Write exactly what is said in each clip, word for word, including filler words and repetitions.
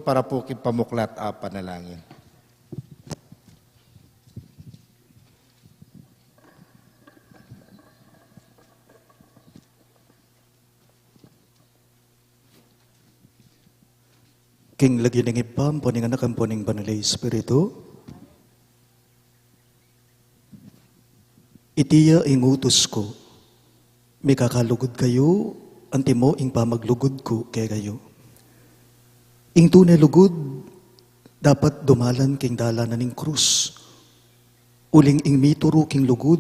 para pu king pamuklat a panalangin. King lagyu ning Ibpa, ampo ning Anak, ampo ning Banal a Espiritu. Iti ya ing utus ku, mikakalugud kayu, antimo ing pamaglugud ku kekayu. Ing tune lugud, dapat dumalan king dalan na ning krus. Uling ing mituru king lugud,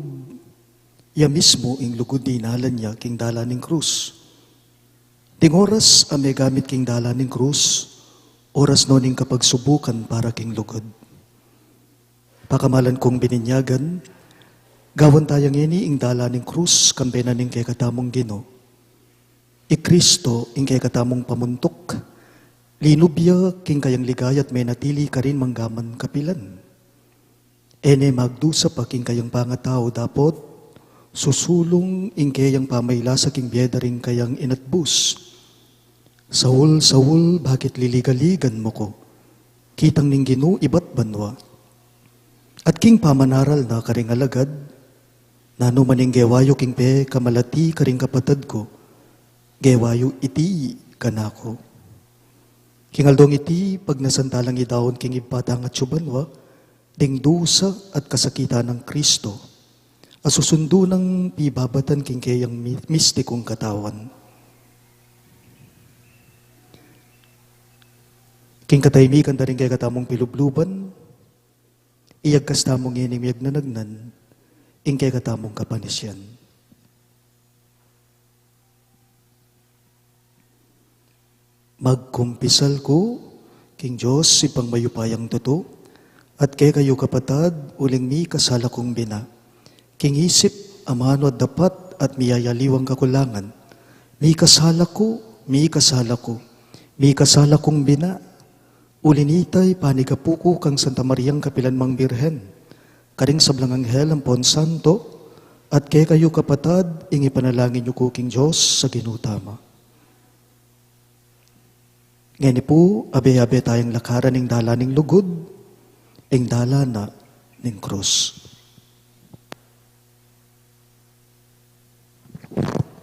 ya mismu ing lugud dinalan ya king dalan ning krus. Ding oras a megamit king dalan ning krus, oras no ning kapagsubukan para king lugud. Pakamalan kung bininyagan, gawan taya ngeni ing dalan ning krus, kambe na ning kekatamung Ginu. I Kristo ing kekatamung pamuntuk, linub ya king kayang ligaya at menatili karin manggaman kapilan. E ne magdusa pa king kayang pangatau dapot susulung ing keyang pamailasa king bie da ring kayang inatbus. "Saul, Saul, bakit liligaligan mu ku?" Kitang ning Ginu ibat banua. At king pamanaral na karing alagad, "Nanu man ing gewa yu king pekamalati karing kapatad ku, gewa yu iti kanaku." King aldong iti, pagnasan talang idaun king Ibpa tang atsu banua, ding dusa at kasakitan nang Kristo, a susundu nang pibabatan king keyang mi-, mistikung katawan. King katahimikan da ring kekatamung pilubluban, iyagkas tamu ngeni miyagnanagnan ing kekatamung kapanisian. Magkumpisal ku king Dios, Ibpang mayupayang tutu, at kekayu kapatad, uling mikasala kung bina, king isip, amanu at dapat, at miyayaliwang kakulangan. Mikasala ku, mikasala ku, mikasala kung bina, uli nita ipanigapu ku kang Santa Mariang kapilan mang Birhen, karing sablang anghel ampon santo, at kekayu kapatad, ing ipanalangin yu ku king Dios a Ginu tamu. Ngeni pu, abe-abe tayang lakaran ing dalan ning lugud, ing dalan na ning krus.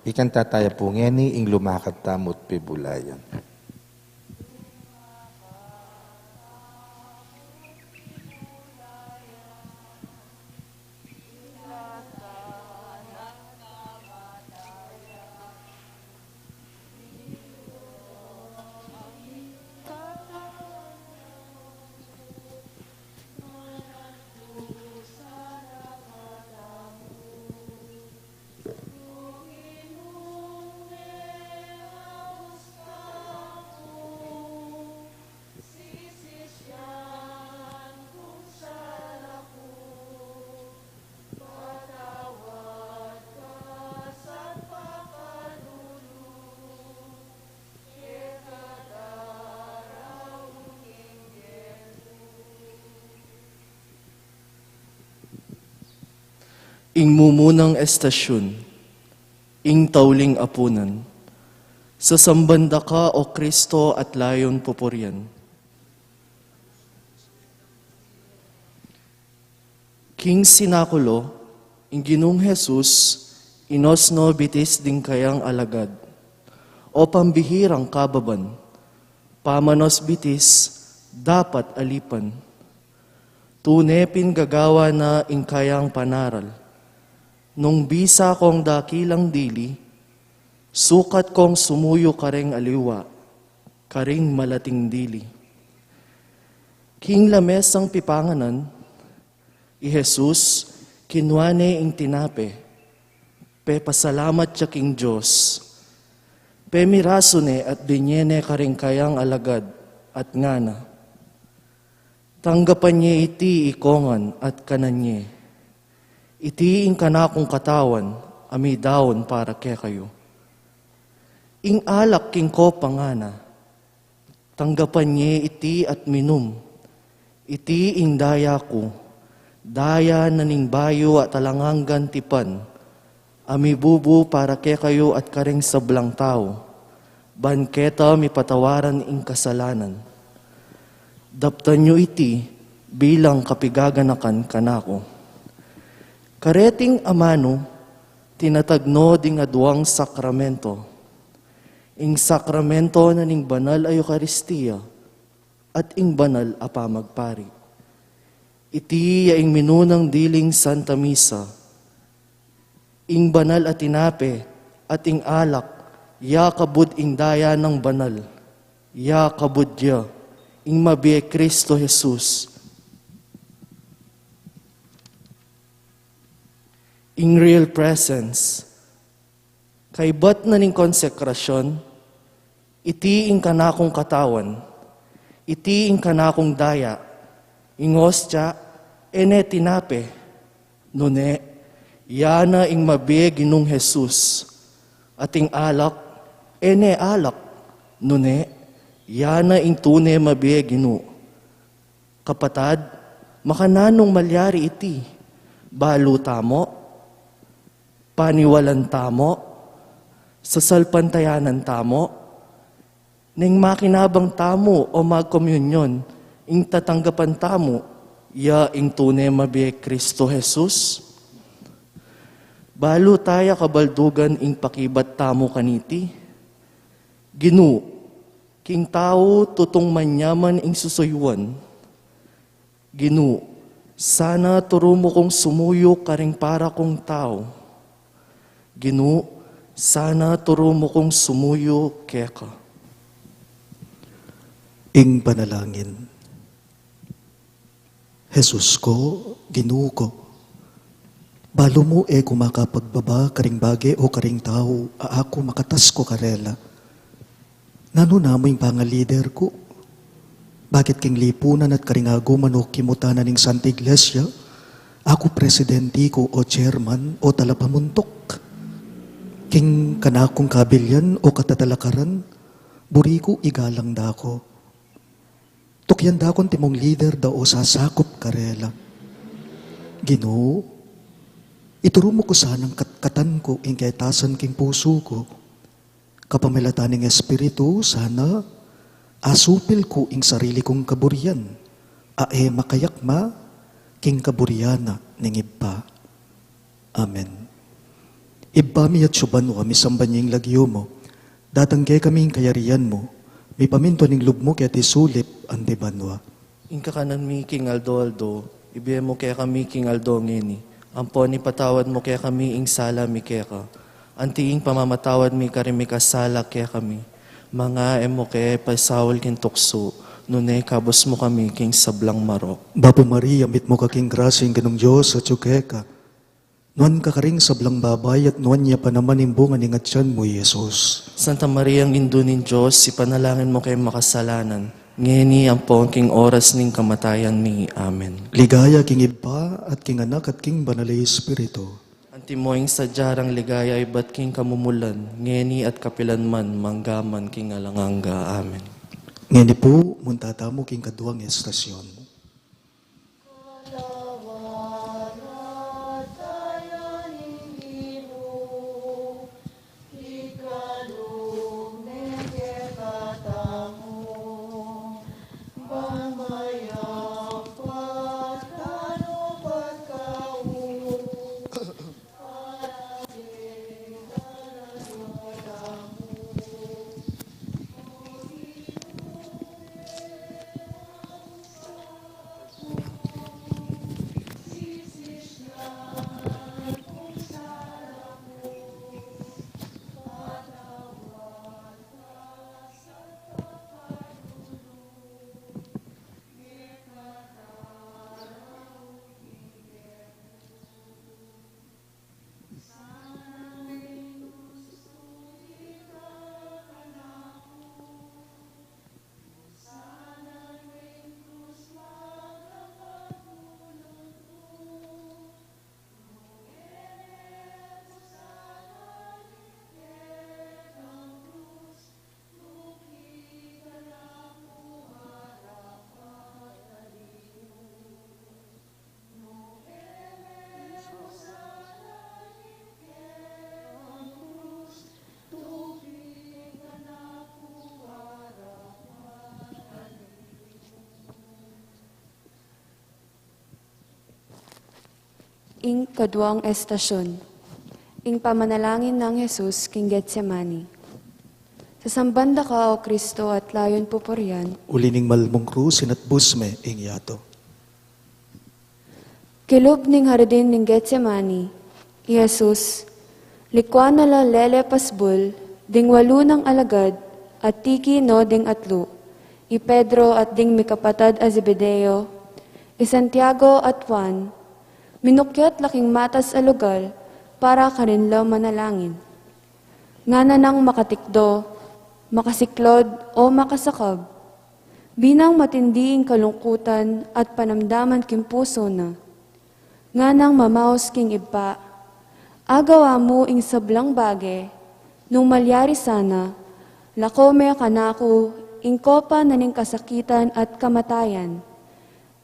Ikanta taya pu ngeni ing Lumakat Tamu't Pibulayan. Ing mumunang estasyun, ing tauling apunan. Sasamban da ka, O Kristo, at layun pupurian. King sinakulo, ing Ginung Jesus, inos no bitis ding kayang alagad. O pambihirang kababan, pamanos bitis, dapat alipan. Tune pin gagawa na ing kayang panaral. Nung bisa kong dakilang dili, sukat kong sumuyu karing aliwa, karing malating dili. King lamesang pipanganan, i Jesus, kinua ne ing tinape, pepasalamat ya king Dios, pemirasu ne at binye ne karing kayang alagad, at ngana, "Tanggapan ye iti ikongan at kanan ye. Iti ing kanakung katawan a midaun para kekayu." Ing alak king kopa ngana, "Tanggapan ye iti at minum. Iti ing daya ku, daya na ning bayu at alang anggang tipan, a mibubu para kekayu at karing sablang tau, ban keta mipatawaran ing kasalanan. Daptan yu iti bilang kapigaganakan kanaku. Kareting amanu, tinatag no ding aduang sakramento, ing sakramento na ning banal a Eukaristia at ing banal a pamagpari. Iti ya ing minunang diling Santa Misa, ing banal a tinape at ing alak, ya kabud ing daya nang banal, ya kabud ya ing mabie Kristo Jesus. Ing real presence, kaibat na ning konsekrasyon, iti ing kanakung katawan, iti ing kanakung daya, ing ostia, e ne tinape, nune, ya na ing mabie Ginung Jesus, at ing alak, e ne alak, nune, ya na ing tune mabie Ginu. Kapatad, makananung malyari iti? Balu tamu, paniwalan tamu, sasalpantayanan tamu, neng makinabang tamu o magkomunyon, ing tatanggapan tamu, ya ing tune mabie Kristo Jesus? Balu taya kabaldugan ing pakibat tamu kaniti? Ginu, king tau tutung manyaman ing susuyuan. Ginu, sana turu mu kung sumuyu karing para kung tau. Ginu, sana turu mu kung sumuyu keka. Ing panalangin. Jesus ko, Ginu ko, balu mu e ku makapagbaba karing bage o karing tau a aku makatas ku karela. Nanu namu ing pangalider ku? Bakit king lipunan at karing aguman o kimutanan ning Santa Iglesia, aku presidenti ku o chairman o talapamuntuk? King kanakung kabilian o katatalakaran, buri ku igalang da ku. Tukyan da ku antimong lider da o sasakup karela. Ginu, ituru mu ku sanang katkatan ku ing ketasan king pusu ku. Kapamilatan ning Espiritu, sana asupil ku ing sarili kung kaburian, a e makayakma king kaburian na ning Ibpa. Amen. Ibpa mi atsu banua, misamban ya ing lagyu mu. Datang kekami ing kayarian mu. Mipamintuan ing lub mu keti sulip anti banua. Ing kakanan mi king aldo-aldo, ibie mu kekami king aldo ngeni. Ampon ipatawad mu kekami ing sala mi keka, anti ing pamamatawad mi karing mikasala kekami. Manga e mu ke paisaul king tuksu, nune ikabus mu kami king sablang marok. Bapu Maria, mitmu ka king grasya, ing Ginung Dios atsu keka. Nuan ka karing sablang babai, at nuan ya pa naman ing bunga ning atian mu, i Jesus. Santa Maria, Indu ning Dios, ipanalangin mu keng makasalanan, ngeni ampon king oras ning kamatayan mi. Amen. Ligaya king Ibpa, at king Anak, at king Banal a Espiritu. Antimo ing sadya rang ligaya ibat king kamumulan, ngeni at kapilan man, mangga man king alang angga. Amen. Ngeni pu, munta tamu king kaduang estasyon. Ing kaduang estasyun, ing pamanalangin nang Jesus king Getsemani. Sasamban da ka, O Kristo, at layun pupurian. Uli ning malmung krus, inatbus me ing yatu. Kilub ning hardin ning Getsemani, i Jesus, likuan na la lele pasbul ding walu nang alagad, at tiki no ding atlu, i Pedro at ding mikapatad a Zebedeo, i Santiago at Juan, minukyat la king matas a lugal para karin la manalangin. Ngana nang makatikdo, makasiklod, o makasakab, binang matindi ing kalungkutan at panamdaman king pusu na. Nganang mamaus king Ibpa, agawa mu ing sablang bage, nung malyari sana, lako me kanaku ing kopa na ning kasakitan at kamatayan.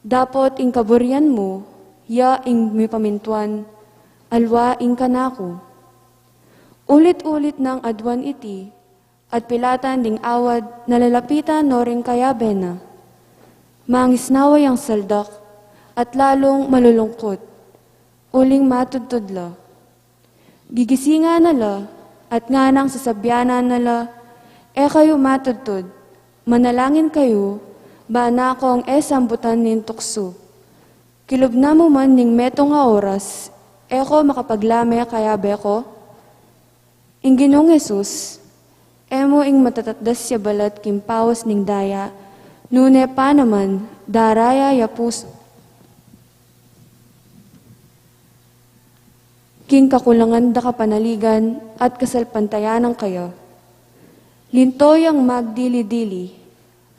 Dapot ing kaburian mu, ya ing mipamintuan, alwa ing kanaku. Ulit-ulit nang aduan iti, at pilatan ding awad na lalapitan no ring kayabe na. Mangisnawa yang saldak, at lalung malulungkut, uling matudtud la. Gigisingan na la, at nganang sasabyanan na la, E kayu matudtud, manalangin kayu, ba na kong e sambutan ning tuksu. Kilub na mu man ning metung a oras, e ko makapaglame kayabe ko? Ing Ginung Jesus, e mu ing matatatdas ya balat king paus ning daya, nune pa naman, daraya ya pusu. King kakulangan da kapanaligan at kasalpantayanan kaya. Linto yang magdili-dili,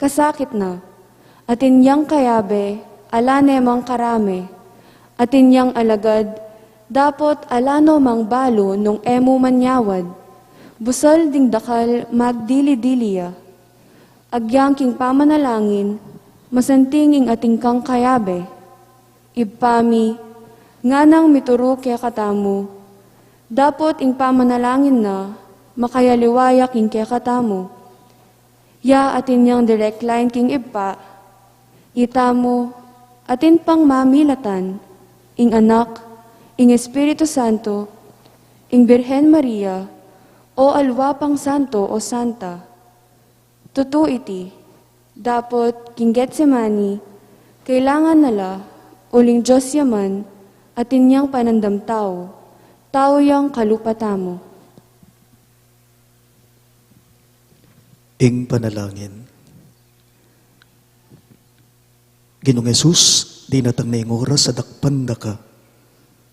kasakit na, atin yang kayabe, ala ne mang karame, atin yang alagad, dapot ala no mang balu nung e mu manyawad, busal ding dakal magdili-dili ya. Agyang king pamanalangin, masanting ing atin kang kayabe. Ibpa mi, nganang mituru kekatamu, dapot ing pamanalangin na, makayaliwa ya king kekatamu. Ya atin yang direct line king Ibpa, itamu, atin pang mamilatan, ing Anak, ing Espiritu Santo, ing Birhen Maria, o alwa pang santo o santa. Tutu iti, dapot king Getsemani, kailangan na la, uling Dios ya man, atin yang panandam tau, tau yang kalupa tamu. Ing panalangin. Ginung Jesus, dinatang na ing oras a dakpan da ka.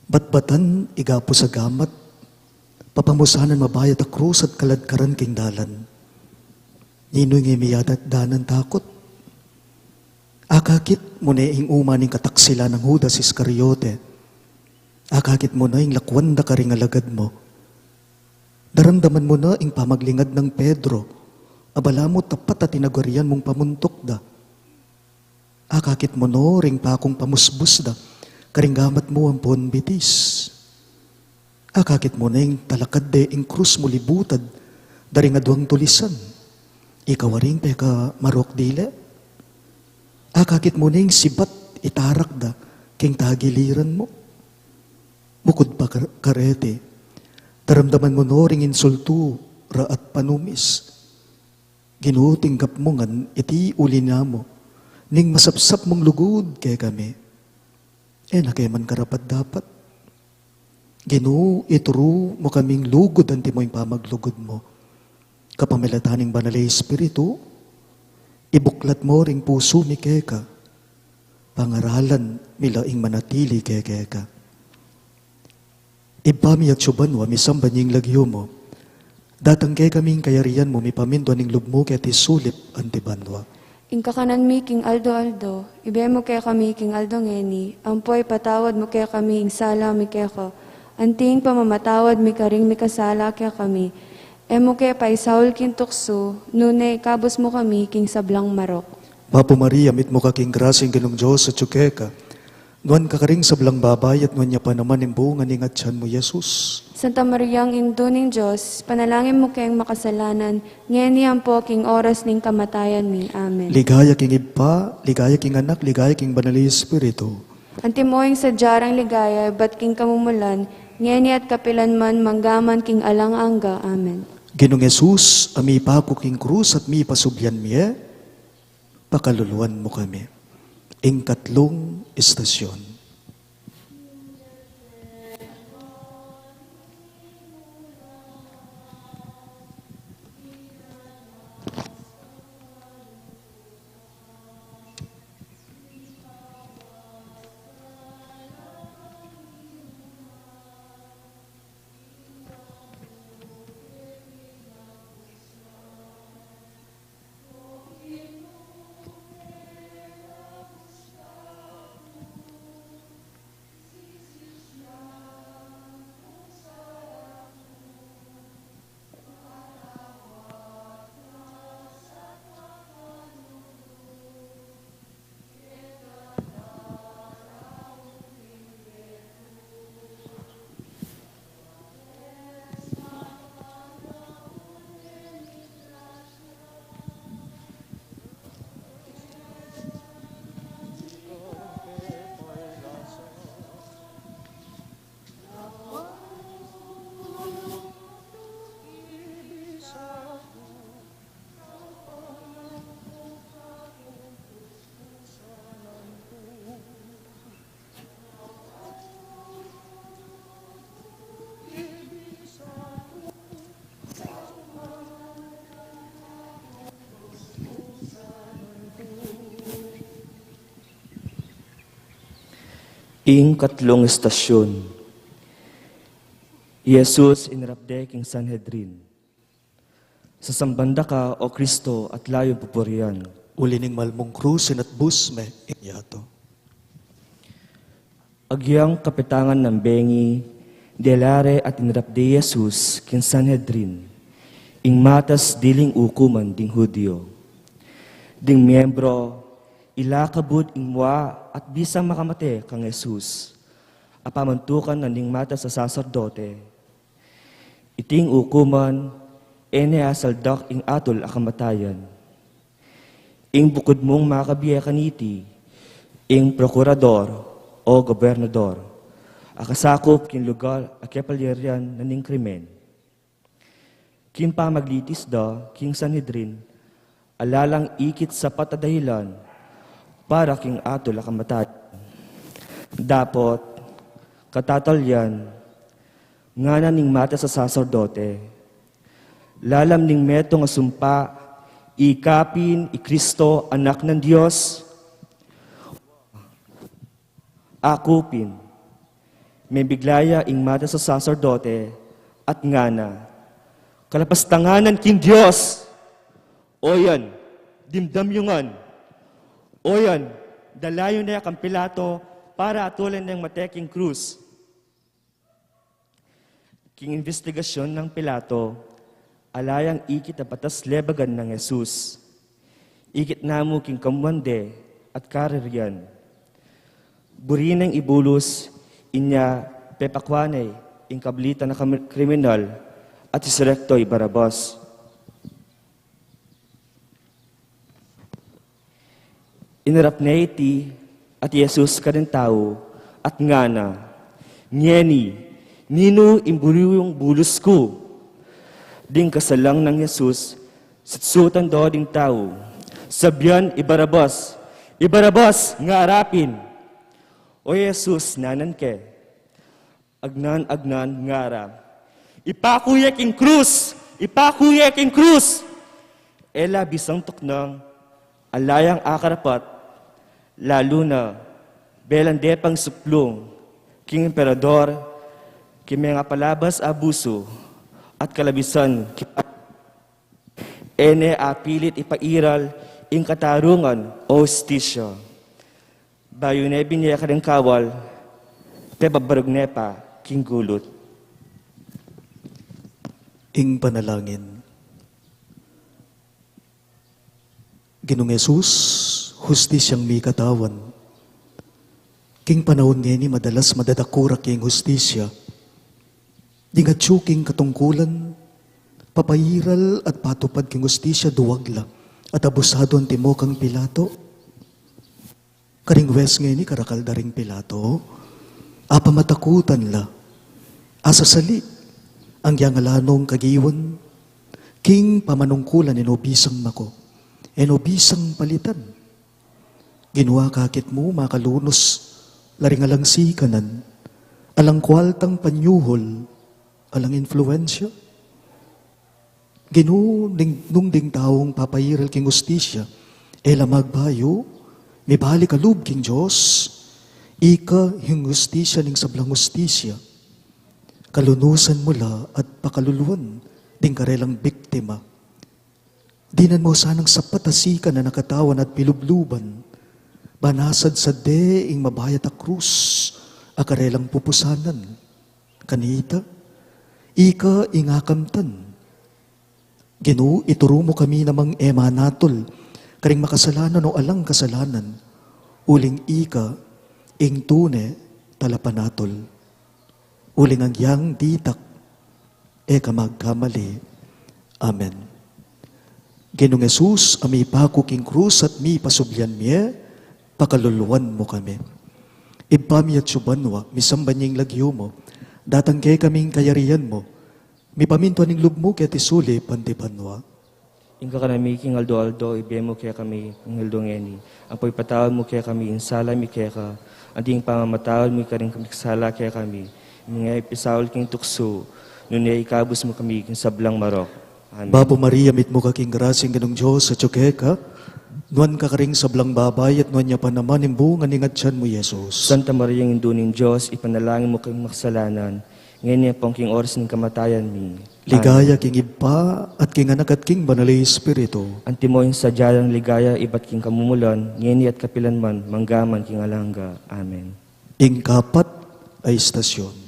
Batbatan, igapu sa gamat, papamusanan mabayat a krus at kaladkaran king dalan. Ninu ing e mi adat danan takut? Akakit mu ne ing uma ning kataksilan nang Judas Iscariote. Akakit mu ne ing lakuan da karing alagad mu. Daramdaman mu ne ing pamaglingad nang Pedro, a balamu tapat a tinagurian mung pamuntuk da. Akakit mu no ring pakung pamusbus da karing gamat mu ampon bitis. Akakit mu ne ing talakad de ing krus mu libutad da ring aduang tulisan. Ika waring pekamarok dili. Akakit mu ne ing sibat itarak da king tagiliran mu. Bukud pa kar-, kareti, daramdaman mu no ring insultu ra at panumis. Ginu, tinggap mu ngan iti uli na mu, ning masapsap mung lugud kekami. E na ke man karapat-dapat. Ginu, ituru mu kaming lugud anti mo ing pamaglugud mu. Kapamilatan ning Banal a Espiritu, ibuklat mo ring pusu mi keka, pangaralan mi la ing manatili kekeka. Ibpa mi atsu banua, misamban ya ing lagyu mu. Datang kekami ing kayarian mu, mipamintuan ing lub mu keti sulip anti banua. Ing kakanan mi king aldo-aldo, ibie mu kekami king aldo ngeni, ampo ipatawad mu kekami ing sala mi keka, anti ing pamamatawad mi karing mikasala kekami. E mu ke paisaul king tuksu, nune ikabus mu kami king sablang marok. Bapu Maria, mitmu ka king grasya, ing Ginung Dios atsu keka. Nuan ka karing sablang babai, at nuan ya pa naman ing bunga ning atian mu, Jesus. Santa Mariang Indu ning Dios, ipanalangin mu keng makasalanan, ngeni ampo king oras ning kamatayan mi. Amen. Ligaya king Ibpa, ligaya king Anak, ligaya king Banal a Espiritu. Antimo ing sadya rang ligaya ibat king kamumulan, ngeni at kapilan man, mangga man king alang angga. Amen. Ginung Jesus, a mipaku king krus at mipasubyan mie, pakaluluan mu kami. Ing katlung istasyon. Ing katlung istasyon. I Jesus inarap de king Sanhedrin. Sasamban da ka, O Kristo, at layun pupurian. Uli ning malmung krus, inatbus me ing yatu. Agyang kapitangan nang bengi, dela re at inarap de i Jesus king Sanhedrin, ing matas diling ukuman ding Judio. Ding miembro, ila kabud ing mua at bisang makamate kang Jesus, a pamantukan na ning matas a saserdote. Iting ukuman, e ne asaldak ing atul a kamatayan. Ing bukud mung makabie kaniti, ing prokurador o gobernador, a kasakup king lugal a kepalyarian na ning krimen. King pamaglitis da king Sanhedrin, ala lang ikit sapat a dahilan para king atul a kamatayan. Dapot, katatalyan, ngana ning matas a saserdote, lalam ning metung a sumpa, ika pin i Kristo, Anak nang Dios? Aku pin. Mebigla ya ing matas a saserdote at ngana, kalapastangan king Dios! Oyan, dimdam yu ngan. Oyan, dala yu ne kang Pilato para atulan neng mate king krus. King imbestigasyun nang Pilato, ala yang ikit a batas lebagan nang Jesus. Ikit na mu king kamuan de at karirian. Buri neng ibulus, inya pepakua ne ing kablitan a kami-, kriminal at iserekto i Barabas. Inarap ne iti at i Jesus karing tau at ngana, ngeni, ninu ing buri yung bulus ku? Ding kasalang nang Jesus, sutsutan do ding tau, sabian i Barabas, i Barabas, ngarapin. O Jesus, nanan ke. Agnan-agnan ngara, ipaku ye king krus! Ipaku ye king krus! E la bisang tuknang ala yang akarapat, lalu na belan de pang suplung king emperador, king mengapalabas a abusu at kalabisan king E ne apilit ipairal ing katarungan o hustisya. Bayu ne binie karing kawal, pebabarug ne pa king gulut. Ing panalangin. Ginung Jesus, hustisyang mikatawan. King panaun ngeni madalas madadakurak ing hustisya. Ding atyu king katungkulan, papairal at patupad king hustisya duwag la, at abusadu antimo kang Pilato. Karing hues ngeni karakal da ring Pilato, apamatakutan la, asasali, anggiyang ala nong kagiwan, king pamanungkulan e no bisang mako, e no bisang palitan. Ginu, akakit mu, makalunus la ring alang sikanan, alang kualtang panyuhul, alang influensya. Ginu, ning, nung ding taung papairal king hustisya e la magbayu, mibalik a lub king Dios, ika ing hustisya ning sablang hustisya. Kalunusan mu la at pakaluluan ding karelang biktima. Dinan mu sanang sapat a sikanan a katawan at pilubluban, ban asadsad de ing mabayat a krus a karelang pupusanan. Kanita, ika ing akamtan. Ginu, ituru mu kami namang e manatul karing makasalanan o alang kasalanan, uling ika ing tune talapanatul. Uling agyang ditak e ka magkamali. Amen. Ginung Jesus, a mipaku king krus at mipasublian mie, pakaluluan mu kami. Ibpa mi atsu banua, misamban ya ing lagyu mu, datang kekami ing kayarian mu, mipamintuan ing lub mu keti sulip anti banua. Ing kakanan mi king aldo-aldo ibie mu kekami king aldo ngeni, ampo ipatawad mu kekami ing sala mi keka, anti ing pamamatawad mi karing mekasala kekami. Manga e mu pisaul king tuksu, nune ikabus mu kami king sablang marok. Amen. Bapu Maria, mitmu ka king grasya, ing Ginung Dios atsu keka, nuan ka karing sablang babai at nuan ya pa naman ing bunga ning atian mu, Jesus. Santa Maria, Indu ning Dios, ipanalangin mu kaming makasalanan, ngeni ampong king oras ning kamatayan mi. Ligaya king Ibpa, at king Anak, at king Banal a Espiritu. Antimo ing sadya nang ligaya ibat king kamumulan, ngeni at kapilan man, mangga man king alang angga. Amen. Ing kapat a istasyon.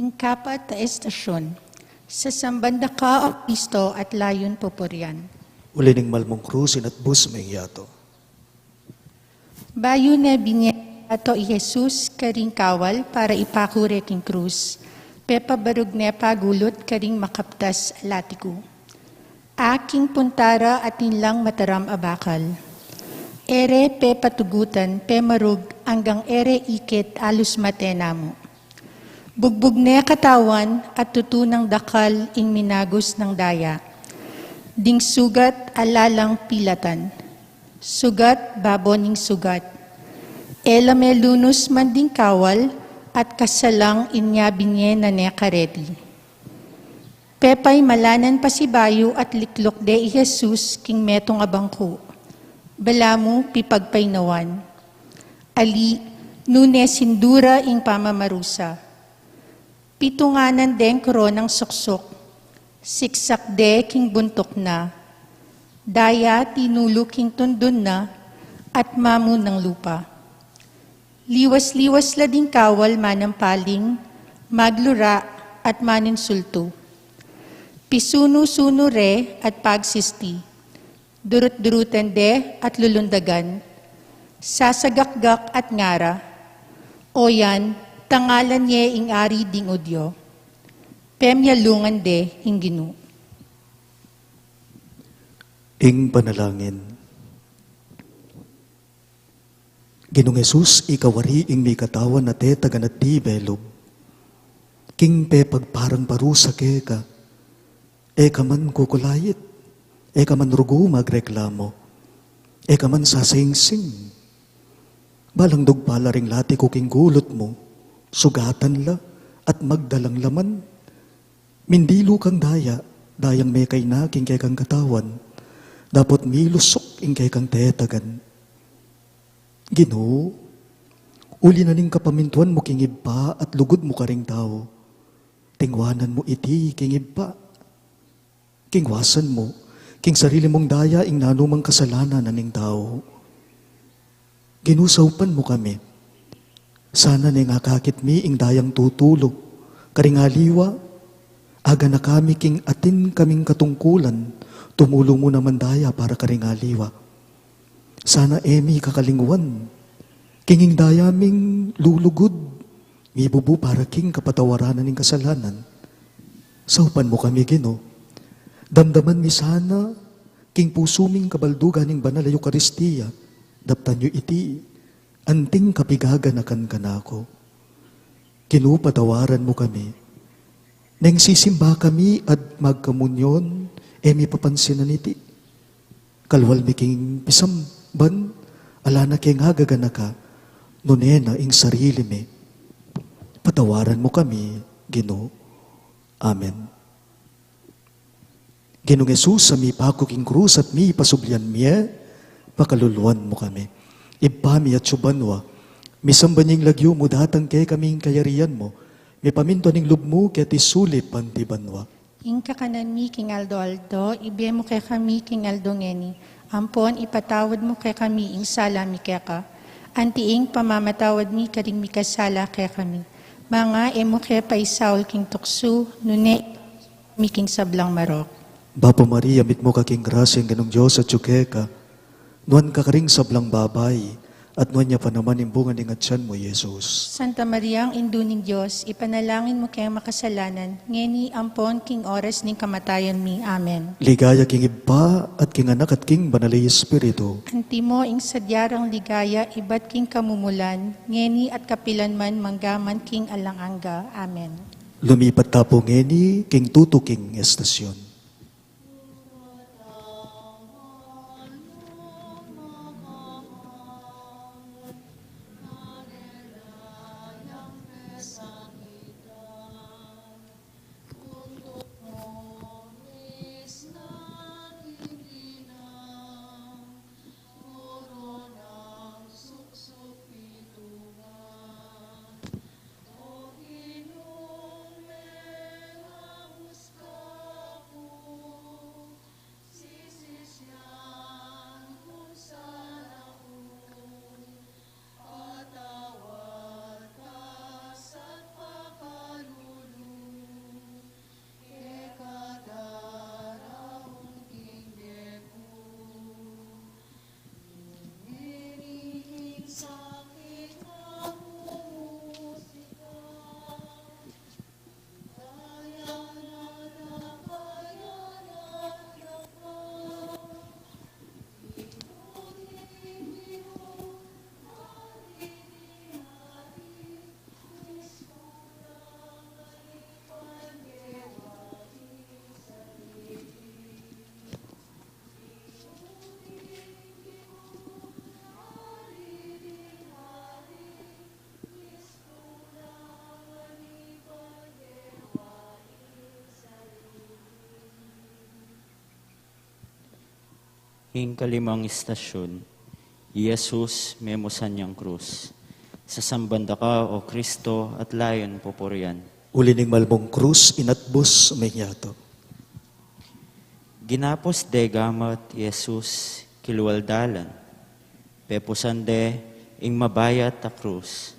Ing kapat a istasyon. Sasamban da ka, O Kristo, at layun pupurian. Uli ning malmung krus, inatbus me ing yatu. Bayu ne binie yatu i Jesus karing kawal para ipaku re king krus, pepabarug ne pagulut karing makaptas a latiku. Aking punta ra atin lang mataram a bakal. E re pepatugutan, pemarug anggang e re ikit alus mate namu. Bugbug ne katawan at tutu nang dakal ing minagus nang daya. Ding sugat ala lang pilatan. Sugat babo ning sugat. E la melunus man ding kawal at kasalang inya binie na ne kareti. Pepaimalanan pasibayu at likluk de i Jesus king metung a bangku. Balamu pipagpainawan. Ali, nune sindu ra ing pamamarusa. Pitunganan deng koronang suksuk. Siksak de king buntuk na. Daya tinulu king tundun na at mamu nang lupa. Liwas-liwas la ding kawal manampaling, maglura at maninsultu. Pisunu-sunu re at pagsisti. Durut-durutan de at lulundagan. Sasagakgak at ngara, O yan, tangalan ye ing Ari ding Judio. Pemyalungan de ing Ginu. Ing panalangin. Ginung Jesus, ika wari ing mikatawan a tetagan at dibe lub. King pepagparang parusa keka, e ka man kukulait, e ka man rugu magreklamo, e ka man sasingsing. Balang dugpa la ring lati ku king gulut mu, sugatan la, at magdalang laman. Mindilu kang daya, dayang mekaina king kekang katawan, dapot milusuk ing kekang tetagan. Ginu, uli na ning kapamintuan mu king Ibpa at lugud mu karing tau, tingwanan mu iti king Ibpa. Kingwasan mu king sarili mung daya ing nanumang kasalanan na ning tau. Ginu, saupan mu kami. Sana neng akakit mi ing dayang tutulu karing aliwa, aganaka mi king atin kaming katungkulan, tumulu mu naman daya para karing aliwa. Sana e mi kakalingwan king ing daya ming lulugud, mibubu para king kapatawaran na ning kasalanan. Saupan mu kami, Ginu. Damdaman mi sana king pusu ming kabaldugan ning Banal a Eukaristia. Daptan yu iti anting kapigaganakan kanaku. Ginu, patawaran mu kami. Neng sisimba kami at magkomunyon, e mi papansinan iti. Kalwal mi king pisamban, ala na keng agaganaka, nune na ing sarili mi. Patawaran mu kami, Ginu. Amen. Ginung Jesus, a mipaku king krus at mipasublian mie, pakaluluan mu kami. Ibpa mi atsu banua, misamban ya ing lagyu mu, datang kekami ing kayarian mu, mipamintuan ing lub mu keti sulip anti banua. Ing kakanan mi king aldo-aldo, ibie mu kekami king aldo ngeni. Ampon ipatawad mu kekami ing sala mi keka, anti ing pamamatawad mi karing mikasala kekami. Manga e mu ke paisaul king tuksu, nune mi king sablang marok. Bapu Maria, mitmu ka king grasya, ing Ginung Dios atsu keka, nuan ka karing sablang babai, at nuan ya pa naman ing bunga ning atian mu, Jesus. Santa Maria, Indu ning Dios, ipanalangin mu keng makasalanan, ngeni ampon king oras ning kamatayan mi. Amen. Ligaya king Ibpa, at king Anak, at king Banal a Espiritu. Antimo ing sadya rang ligaya, ibat king kamumulan, ngeni at kapilan man, mangga man king alang angga. Amen. Lumipat ta pu ngeni king tutuking estasyon. Ing kalimang istasyon, i Jesus memusan yang krus. Sasamban da ka, O Kristo, at layun pupurian. Uli ning malmung krus, inatbus, menyatu. Ginapus de gamat i Jesus kilwal dalan, pepusan de ing mabayat a krus.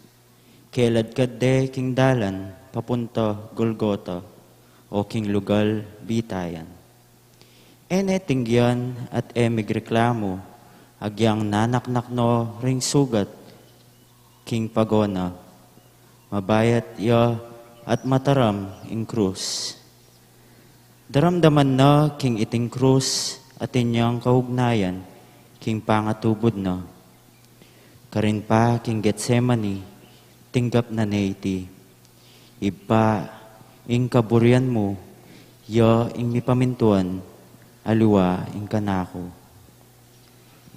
Keladkad de king dalan papunta Golgota, o king lugal bitayan. E ne tinggian at e migreklamu, agyang nanaknak no ring sugat king pagona. Mabayat ya at mataram ing krus. Daramdaman na king iting krus atin yang kaugnayan king pangatubud na. Karin pa king Getsemani, tinggap na ne iti, "Ibpa, ing kaburian mu, ya ing mipamintuan, aliwa ing kanaku."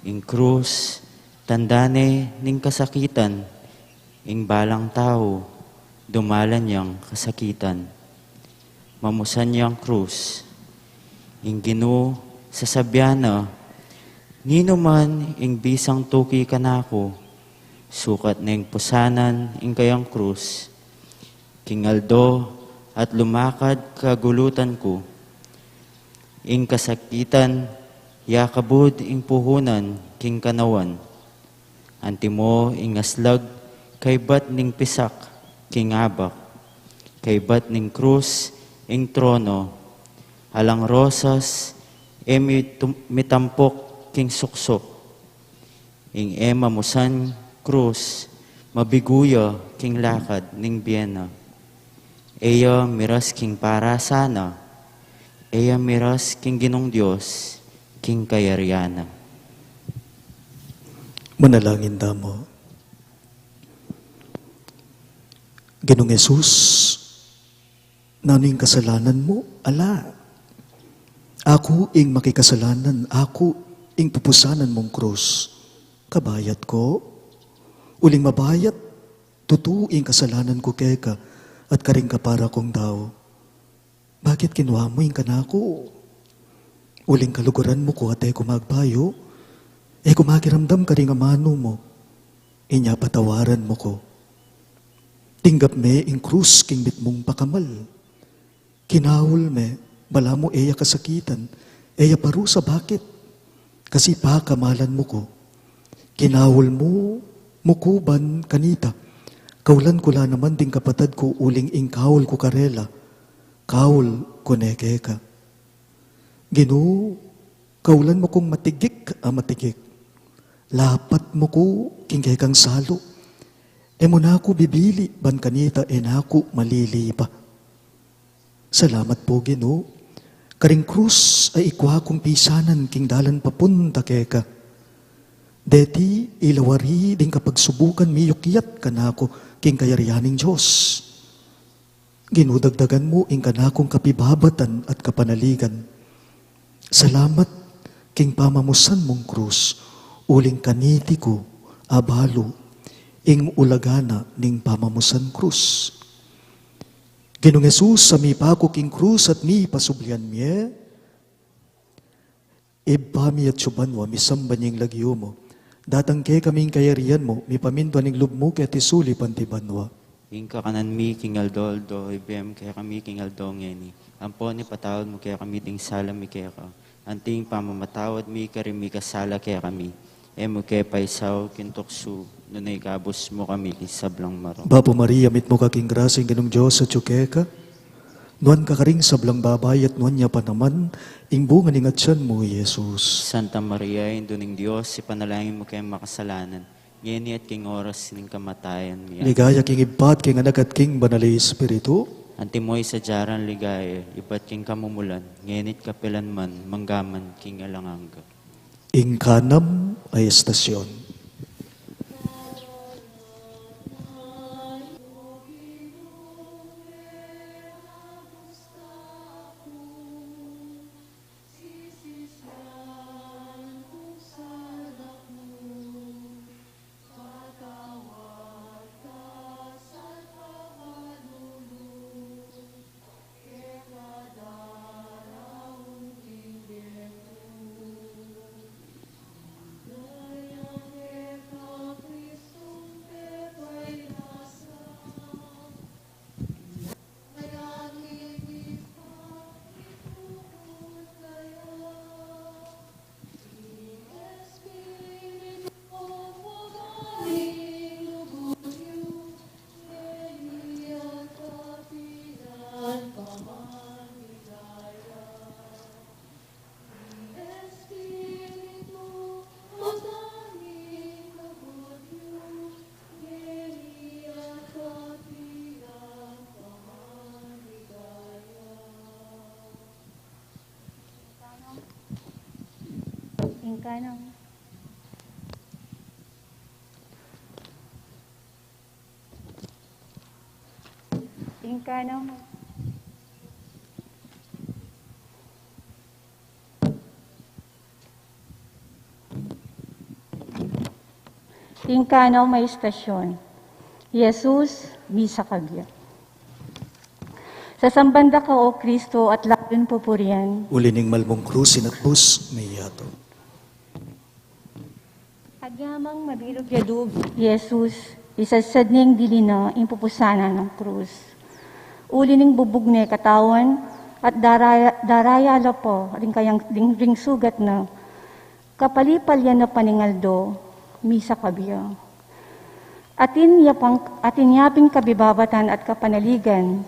Ing krus, tanda ne ning kasakitan, ing balang tau, dumalan yang kasakitan. Mamusan yang krus. Ing Ginu, sasabian na, "Ninu man ing bisang tuki kanaku, sukat neng pusanan ing kayang krus. King aldo at lumakad kagulutan ku, ing kasakitan, ya kabud ing puhunan king kanawan. Antimo ing aslag kaybat ning pisak king abak, kaybat ning krus ing trono. Alang rosas e mitum-, mitampok king suksok. Ing e mamusan krus, mabigu ya king lakad ning bie na. E ya miras king parasa na, e ya miras king Ginung Dios, king kayarian na." Manalangin tamu. Ginung Jesus, nanu ing kasalanan mu? Ala. Aku ing makikasalanan, aku ing pupusanan mung krus. Kabayat ku. Uling mabayat tutu ing kasalanan ku keka at karing kapara kung tau. Bakit kinua mu ing kanaku? Uling kaluguran mu ku at e ku magbayu, e ku makiramdam karing amanu mu, inya patawaran mu ku. Tinggap me ing krus king mitmung pakamal. Kinaul me, balamu e ya kasakitan, e ya parusa, bakit? Kasi pakamalan mu ku. Kinaul mu, mu ku ban kanita. Kaulan ku la naman ding kapatad ku uling ing kaul ku karela, kaul ku ne keka. Ginu, kaulan mu kung matigik a matigik. Lapat mu ku king kekang salu. E mu na ku bibili ban kanita e na ku malili pa. Salamat pu, Ginu, karing krus a ikua kung pisanan king dalan papunta keka. Deti ilawari ding kapagsubukan miyukyat kanaku king kayarian ning Dios. Ginu, dagdagan mu ing kanakung kapibabatan at kapanaligan. Salamat king pamamusan mung krus, uling kaniti ku abalu ing ulaga na ning pamamusan krus. Ginung Jesus, a mipaku king krus at mipasublian mie, Ibpa mi atsu banua, misamban ya ing lagyu mu. Datang kekami ing kayarian mu, mipamintuan ing lub mu keti sulip anti banua. Ing kakanan mi king aldo-aldo, ibie mu kekami king aldo ngeni. Ampon ipatawad mu kekami ding sala mi keka, anti ing pamamatawad mi karing mikasala kekami. E mu ke paisaul king tuksu, nune ikabus mu kami king sablang marok. Bapu Maria, mitmu ka king grasya, ing Ginung Dios atsu keka. Nuan ka karing sablang babai at nuan ya pa naman ing bunga ning atian mu, i Jesus. Santa Maria, Indu ning Dios, ipanalangin mu kaming makasalanan, ngeni at king oras ning kamatayan mi. Ligaya king Ibpa at king Anak at king Banal a Espiritu. Antimo ing sadya rang ligaya, ibat king kamumulan, ngeni at kapilan man, manggaman king alang angga. Ing kanam a estasyon. Ing kanang, ing kanang, ing kanang may istasyon. Jesus, misa kabya. Sasamban da ka, O Kristo, at lalung pupurian. Uli ning malmung krus, inatbus, miyatu. Agyamang mabilug ya lub, Jesus, isadsad ne ing dili na ing pupusanan nang krus. Uli ning bubug ne katawan, at daraya, daraya la pa ring kayang, ring, ring sugat na, kapalipalyan na pa ning aldo, misa kabya. Atin ya pang, atin ya pin kabibabatan at kapanaligan,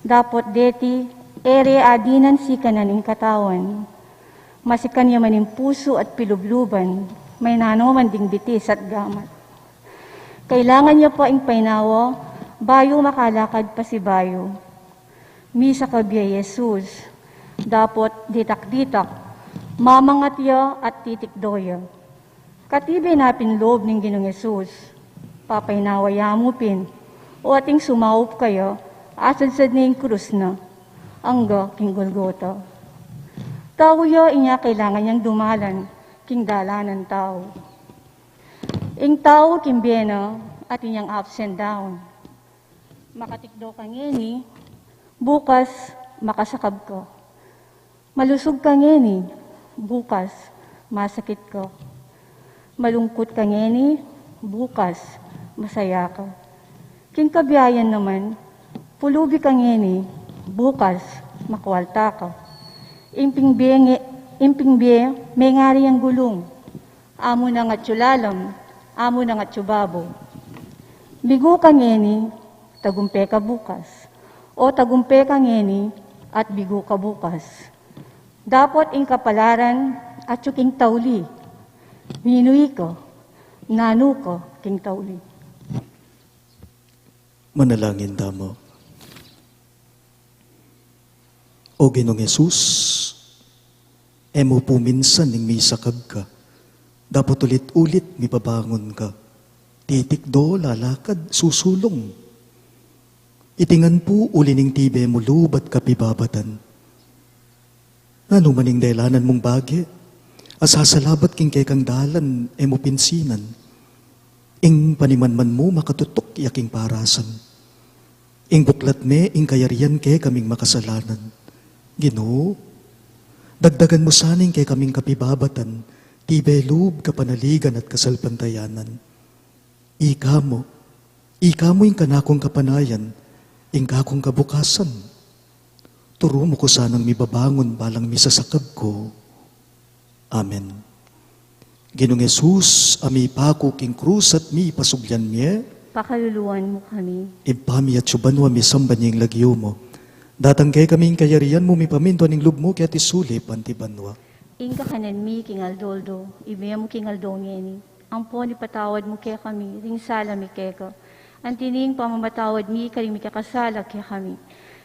dapot deti, e re adinan sikanan ing katawan. Masikan ya man ing pusu at pilubluban, maynanu man ding bitis at gamat. Kailangan ya pa ing painawa, bayu makalakad pasibayu. Misa kabya, Jesus, dapot ditak-ditak, mamangat ya at titikdo ya. Katibe na pin lub ning Ginung Jesus, papainawa ya mu pin, o ating sumaup kaya, asadsad ne ing krus na, angga king Golgota. Tau ya, inya kailangan yang dumalan king dalanan tau. Ing tau king bie na, atin yang ups and down. Makatikdo ka ngeni, bukas makasakab ka. Malusug ka ngeni, bukas masakit ka. Malungkut ka ngeni, bukas masaya ka. King kabiayan naman, pulubi ka ngeni, bukas makwalta ka. Ing ping bie nge-, ing ping bie, mengari yang gulung. Amu nang atyu lalam, amu nang atyu babo. Bigu ka ngeni, tagumpe ka bukas. O tagumpe ka ngeni, at bigu ka bukas. Dapot ing kapalaran, atyu king tauli. Ninu ika, nanu ka king tauli. Manalangin tamu. O Ginung Jesus, e mu pu minsan ing misakab ka, dapot ulit-ulit mibabangun ka. Titikdo, lalakad, susulung. Iti ngan pu uli ning tibe mu lub at kabibabatan. Nanu man ing delanan mung bage, a sasalabat king kekang dalan e mu pinsinan. Ing panimanman mu makatutuk ya king parasan. Ing buklat me ing kayarian kekaming makasalanan. Ginu, dagdagan mu sana ing kekaming kapibabatan, tibe lub, kapanaligan at kasalpantayanan. Ika mu, ika mu ing kanakung kapanayan, ing kakung kabukasan. Turu mu ku sanang mibabangun balang misasakab ku. Amen. Ginung Jesus, a mipaku king krus at mipasublian mie, pakaluluan mu kami. Ibpa mi atsu banua, misamban ya ing lagyu mu. Datang kekami ing kayarian mu, mipamintuan ing lub mu keti sulip anti banua. Ing kakanan mi king aldo-aldo, ibie mu king aldo ngeni. Ampon ipatawad mu kekami ring sala mi keka, anti ning pamamatawad mi karing mikakasala kekami.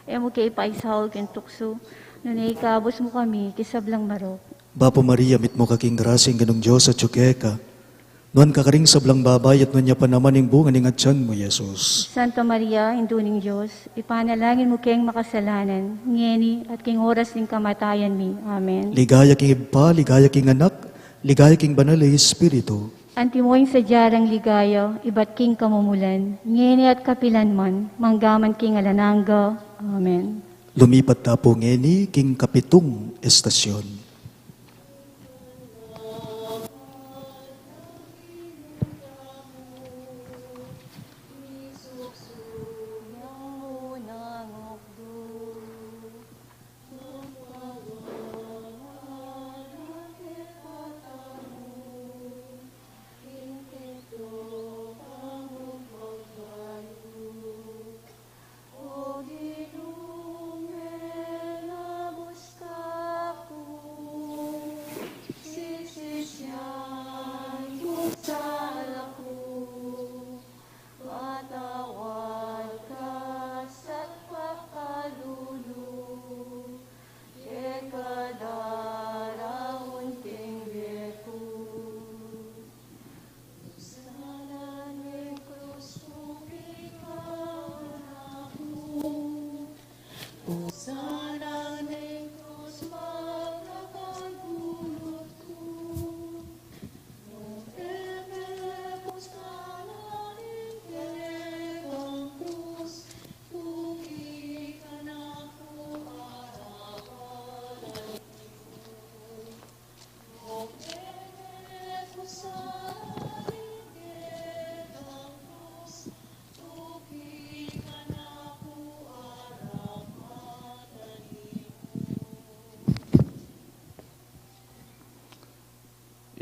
E mu ke ipaisaul king tuksu, nune ikabus mu kami king sablang marok. Bapu Maria, mitmu ka king grasya, ing Ginung Dios atyu keka. Nuan ka karing sablang babai, at nuan ya pa naman ing bunga ning atian mu, Jesus. Santa Maria, Indu ning Dios, ipanalangin mu keng makasalanan, ngeni at king oras ning kamatayan mi. Amen. Ligaya king Ibpa, ligaya king Anak, ligaya king Banal a Espiritu. Antimo ing sadya rang ligaya, ibat king kamumulan, ngeni at kapilan man, manggaman king alang angga. Amen. Lumipat ta pu ngeni king kapitung estasyon.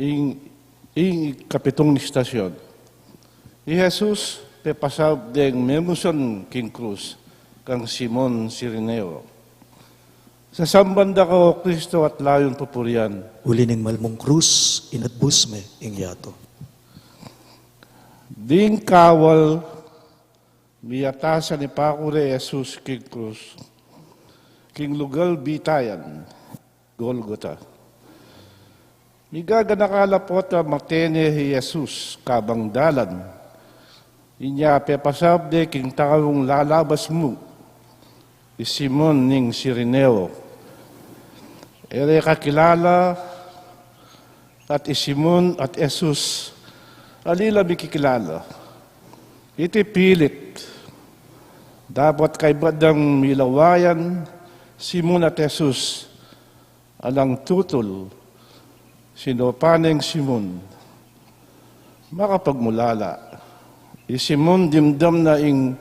Ing, ing ikapitung istasyon. I Jesus pepasab deng memusan king krus kang Simon Cireneo. Sasamban da ka, O Kristo, at layun pupurian. Uli ning malmung krus, inatbus me ing yatu. Ding kawal, miyatasan i paku re Jesus king krus, king lugal bitayan, Golgota. Migaganaka la pota matene i Jesus kabang dalan. Inya pepasab de king taung lalabas mu, i Simon ning Cireneo. E re kakilala, at i Simon at Jesus, ali la mikikilala. Iti pilit, dapot kaybat dang milawayan, Simon at Jesus, alang tutul, sinopan neng Simon, makapagmulala. I Simon dimdam na ing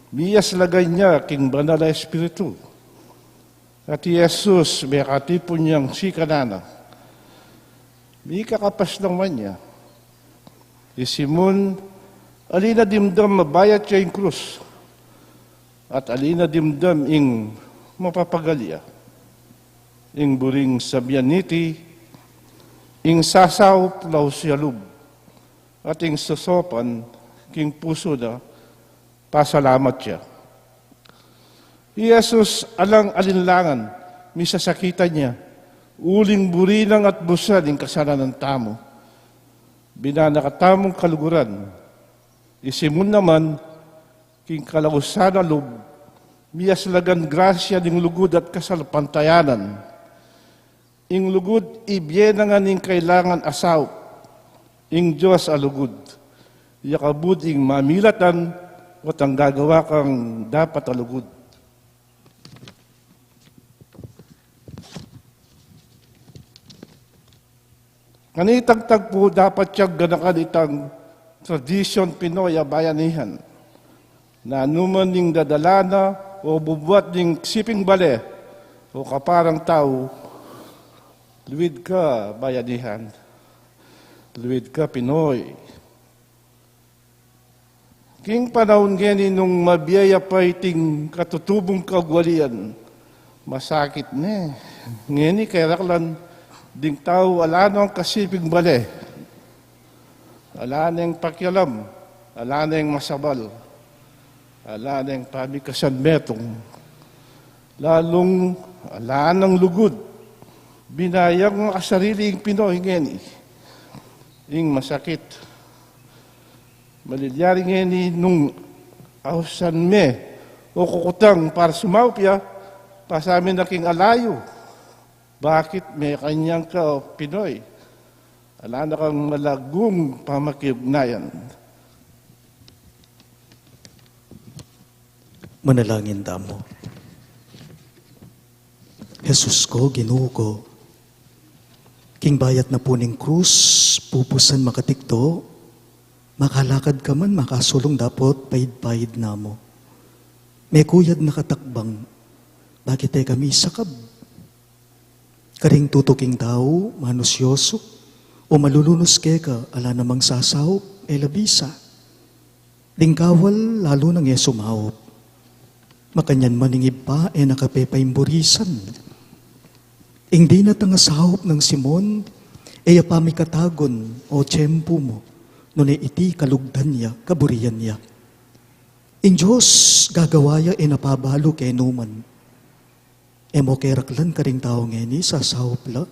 miyaslagan ya king Banal a Espiritu. At i Jesus, mekatipun yang sikanan na, mikakapas naman ya. I Simon, ali na dimdam mabayat ya ing krus, at ali na dimdam ing mapapagal ya. Ing buring sabian niti, ing sasaup laus ya lub, at ing sosopan king pusu na, pasalamat ya. I Jesus, alang alinlangan, misasakitan ya, uling buri nang atbusan ing kasalanan tamu. Binana ka tamung kaluguran. I Simon naman, king kalausan a lub, miyaslagan grasya ning lugud at kasalpantayanan. Ing lugud, ibie na ngan ing kailangan a saup. Ing Dios a lugud. Yakabud ing mamilatan, at ang gagawa kang dapat a lugud. Kanitang tagpu dapat yang ganakan itang tradisyon Pinoy a bayanihan. Nanu man ing dadala na o bubuat ning siping bale o kaparang tau, luid ka bayanihan, luid ka Pinoy. King panaun ngeni nung mabie ya pa iting katutubung kagwalian, masakit ne. Ngeni keraklan ding tau ala nang kasiping bale. Ala neng pakialam, ala neng masabal, ala neng pamikasan metung. Lalung ala nang lugud. Binayang makasarili ing Pinoy ngeni. Ing masakit. Malilyari ngeni nung ausan me o kukutang para sumaup ya, pasamin na king alayu. Bakit me kanyang ka Pinoy? Ala na kang malagung pamakiugnayan. Manalangin tamu. Jesus ko, Ginu ko, king bayat na pu ning krus, pupusan makatikdo, makalakad ka man, makasulung dapot paid-paid na mu. Mekuyad na katakbang, bakit e kami sakab? Karing tutuking tau, manusyosu, o malulunus keka, ala namang sasaup, e la bisa. Ding kawal, lalu nang e sumaup. Makanyan man ing Ibpa, e na ka pepaimburisan. Ing dinatang a saup nang Simon, e ya pamikatagun o tiyempu mu, nune iti kalugdan ya, kaburian ya. Ing Dios gagawa ya e na pabalu kenu man. E mo keraklan karing tau ngeni, sasaup la.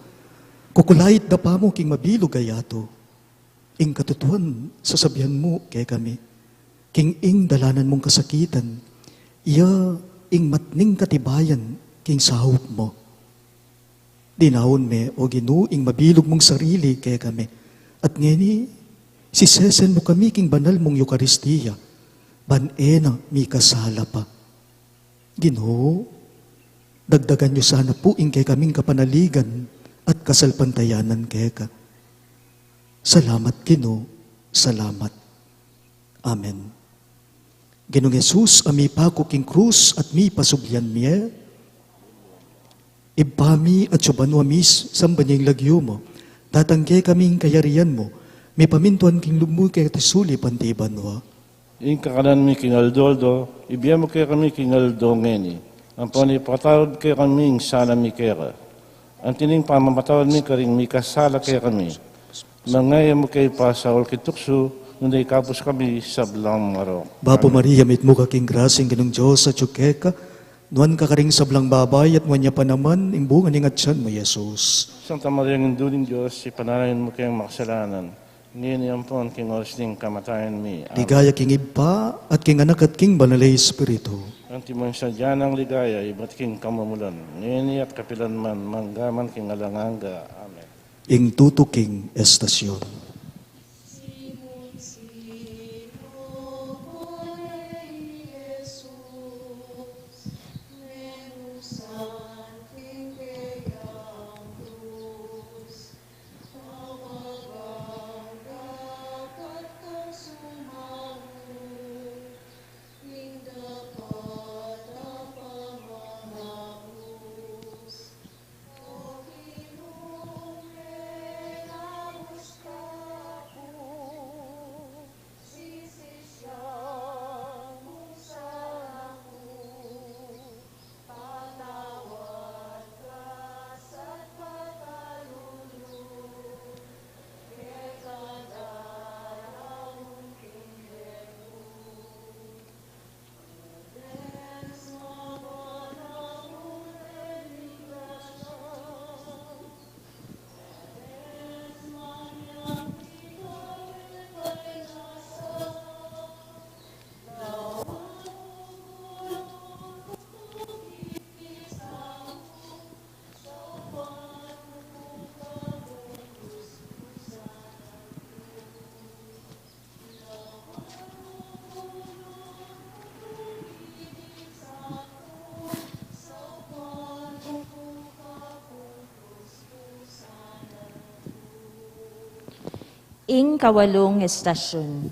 Kukulait da pa mu king mabilug a yatu. Ing katutuan, sasabian mu kekami, king ing dalanan mung kasakitan, iya ing matning katibayan king saup mu. Dinaun me, O Ginu, ing mabilug mung sarili kekami. At ngeni, sisesen mu kami king banal mung Eukaristia, ban e na mikasala pa. Ginu, dagdagan yu sana pu ing kekaming kapanaligan at kasalpantayanan keka. Salamat, Ginu. Salamat. Amen. Ginung Jesus, a mipaku king krus at mipasublian mie, Ibpa mi, atsu ka banua, misamban ya ing lagyu mu, Datang kekami ing kayarian mu, mipamintuan king lub mu keti sulip anti banua. Ing kakanan mi king aldo-aldo, ibie mu kekami king aldo ngeni. Ampon ipatawad mu kekami ing sala mi keka, anti ning pamamatawad mi karing mikasala kekami. Manga e mu ke ipasaul king tuksu, nune ikabus kami king sablang marok. Bapu Maria, mitmu ka king grasya, ing Ginung Dios atyu keka, nuan ka karing sablang babai, at nuan ya pa naman ing bunga ning atyan mu, Jesus. Santa Maria, Indu ning Dios, ipanalangin mu kaming makasalanan, ngeni ampon king oras ning kamatayan mi. Amen. Ligaya king Ibpa, at king Anak, at king Banal a Espiritu. Antimo ing sadya nang ligaya, ibat king kamumulan, ngeni at kapilan man, mangga man king alang angga. Amen. Ing tutuking estasyon. Ing kawalung estasyun.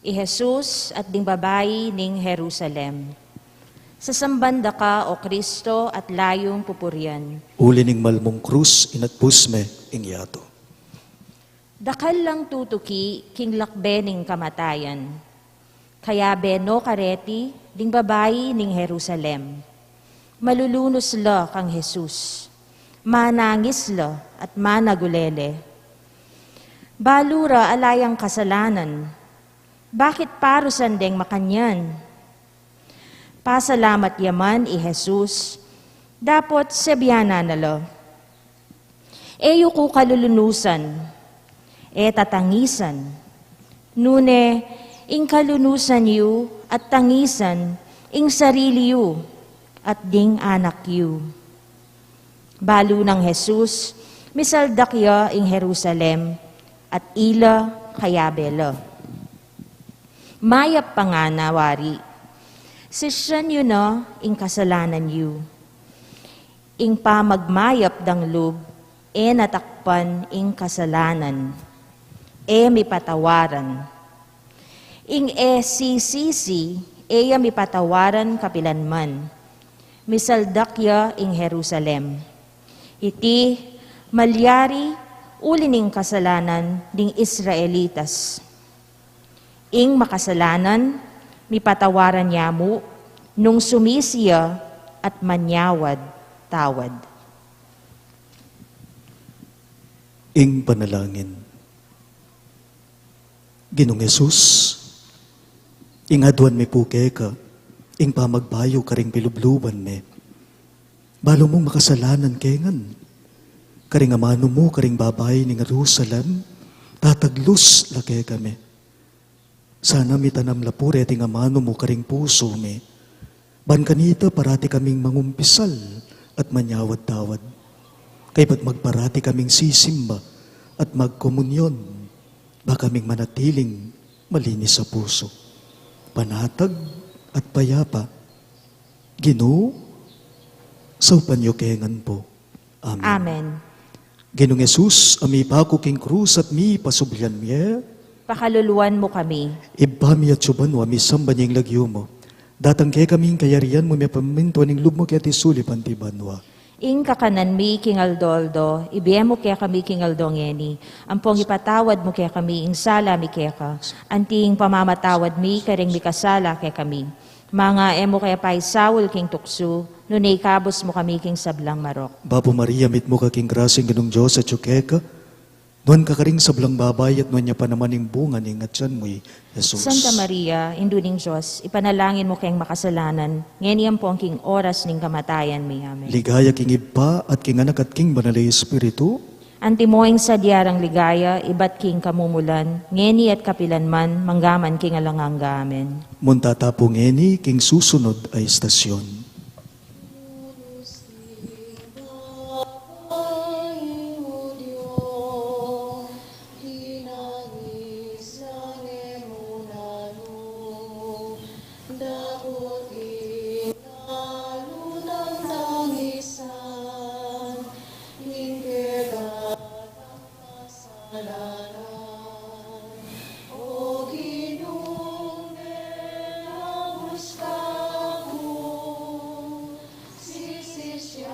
I Jesus at ding babai ning Jerusalem. Sasamban da ka, O Kristo, at layung pupurian. Uli ning malmung krus, inatbus me ing yatu. Dakal lang tutuki king lakbe ning kamatayan. Kayabe no kareti ding babai ning Jerusalem. Malulunus la kang Jesus. Manangis la at managulele. Balu ra ala yang kasalanan. Bakit parusan deng makanyan? Pasalamat ya man i Jesus, dapot sabian na la, E yu ku kalulunusan, e tatangisan. Nune, ing kalunusan yu at tangisan ing sarili yu at ding anak yu. Balu nang Jesus, misaldak ya ing Jerusalem at ila kayabe la. Mayap pa ngana wari, sisian yu na ing kasalanan yu. Ing pamagmayap dang lub, e natakpan ing kasalanan, e mipatawaran. Ing e sisisi, e ya mipatawaran kapilan man. Misaldak ya ing Jerusalem. Iti malyari uli ning kasalanan ding Israelitas. Ing makasalanan, mipatawaran ya mu nung sumisi ya at manyawad-tawad. Ing panalangin. Ginung Jesus, ing aduan mi pu keka ing pamagbayu karing pilubluban mi. Balu mung makasalanan ke ngan. Karing amanu mu karing babai ning Jerusalem, tataglus la kekami. Sana mitanam la pu reting amanu mu karing pusu mi. Ban kanita parati kaming mangumpisal at manyawad-tawad. Kaybat magparati kaming sisimba at magkomunyon. Ba kaming manatiling malinis a pusu, panatag at payapa. Ginu, saupan yu ke ngan pu. Amen. Amen. Ginung Jesus, a mipaku king krus at mipasublian mie, pakaluluan mu kami. Ibpa mi atsu banua, misamban ya ing lagyu mu. Datang kekami ing kayarian mu, mipamintuan ing lub mu keti sulip anti banua. Ing kakanan mi king aldo-aldo, ibie mu kekami king aldo ngeni, ampong ipatawad mu kekami ing sala mi keka, anti ing pamamatawad mi kareng mikasala kekami. Manga e mu ke paisaul king tuksu, nune ikabus mu kami king sablang marok. Bapu Maria, mitmu ka king grasya, ing Ginung Dios atyu keka, nuan ka karing sablang babai, at nuan ya pa naman ing bunga ning atian mu, i Jesus. Santa Maria, Indu ning Dios, ipanalangin mu keng makasalanan, ngeni ampong king oras ning kamatayan mi. Amen. Ligaya king Ibpa, at king Anak, at king Banal a Espiritu. Antimo ing sadya rang ligaya, ibat king kamumulan, ngeni at kapilan man, manggaman king alang angga. Amen. Munta ta pu ngeni king susunod a istasyon. O Ginu, mengabus ka ku, sisisian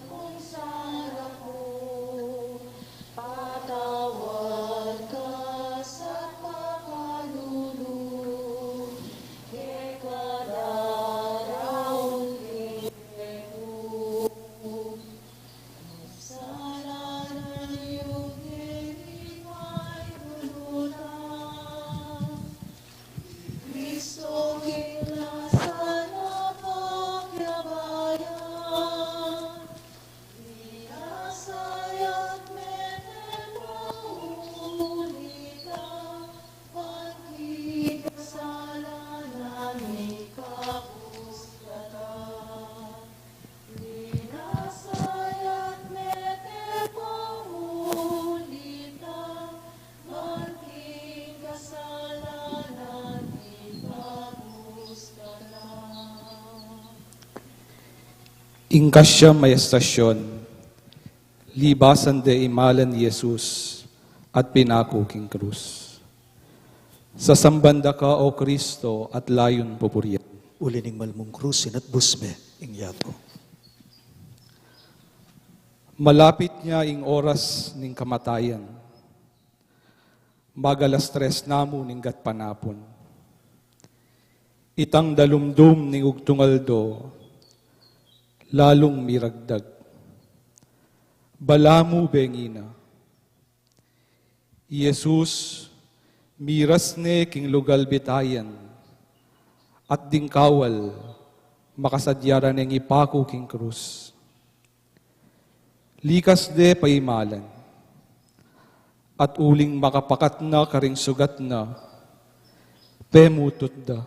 kung sala ku, patawad ka sa pakalulu, keka daraun ing bie ku. Ing kasyam a estasyon, libasan de imalan i Jesus at pinaku king krus. Sasamban da ka, O Kristo, at layun pupurian. Uli ning mal mung krus, inatbus me ing yatu. Malapit ne ing oras ning kamatayan. Mag-alas tres na mu ning gatpanapun. Itang dalumdum ning ugtung aldo, lalung miragdag. Balamu bengi na. I Jesus, miras ne king lugal Betayan, at ding kawal, makasadya ra neng ipaku king krus. Likas de paimalan, at uling makapakat na karing sugat na, pemutut da.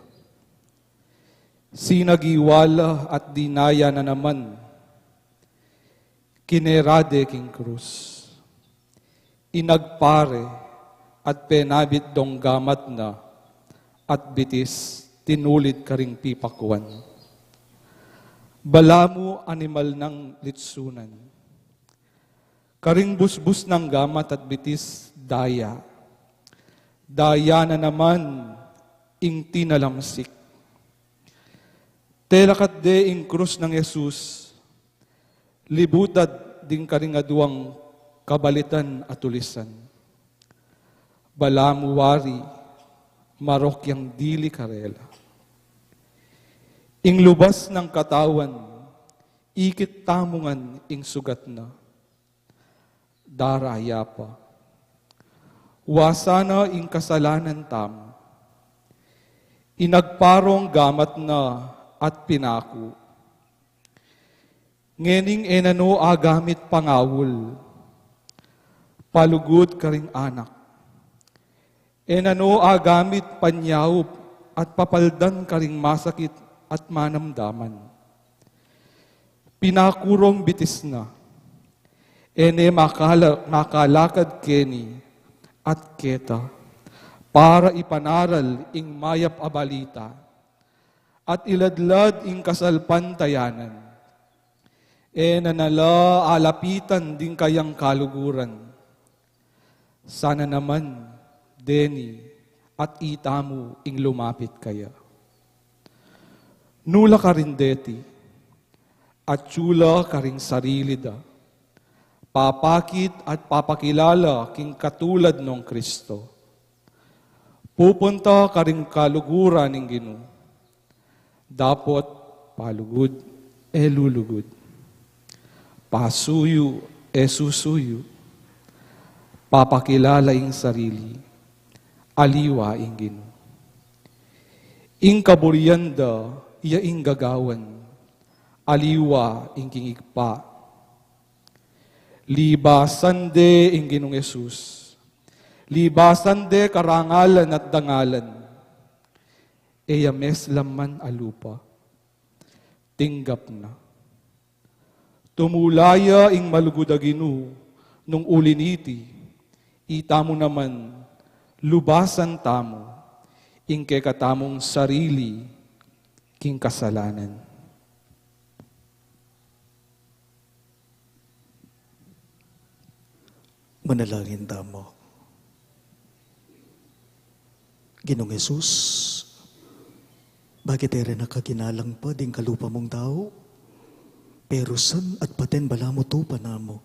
Sinagiwa la at dinaya na naman, kinera de king krus. Inagpa re at penabit dong gamat na at bitis tinulid karing pipakuan. Balamu animal nang litsunan. Karing busbus nang gamat at bitis daya. Daya na naman ing tinalamsik. Telakat de ing krus nang Jesus, libutad ding karing aduang kabalitan a tulisan. Balamu wari, marok yang dili karela. Ing lubas nang katawan, ikit tamu ngan ing sugat na. Daraya pa. Wasa na ing kasalanan tamu. Inagpa rong gamat na at pinaku. Ngening e na no agamit pangawul, palugud karing anak. E na no agamit panyaup at papaldan karing masakit at manamdaman. Pinaku rong bitis na. E ne makala-, makalakad keni at keta para ipanaral ing mayap a balita at iladlad ing kasalpantayanan. E na na la alapitan ding kayang kaluguran. Sana naman, deni at itamu ing lumapit kaya. Nu la karin deti, Atyu la karing sarili da. Papakit at papakilala king katulad nong Kristo. Pupunta karing kaluguran ning Ginu. Dapot palugud, e lulugud. Pasuyu, e susuyu. Papakilala ing sarili. Aliwa ing Ginu. Ing kaburian da, iya ing gagawan. Aliwa ing king Ibpa. Libasan de ing Ginung Jesus. Libasan de karangalan at dangalan. E ya meslam man a lupa. Tinggap na. Tumula ya ing malugud a Ginu, nung uli niti, itamu naman, lubasan tamu, ing kekatamung sarili, king kasalanan. Manalangin tamu. Ginung Jesus, bakit e re na ka ginalang pa ding kalupa mung tau? Perusan at paten balamu tupa namu.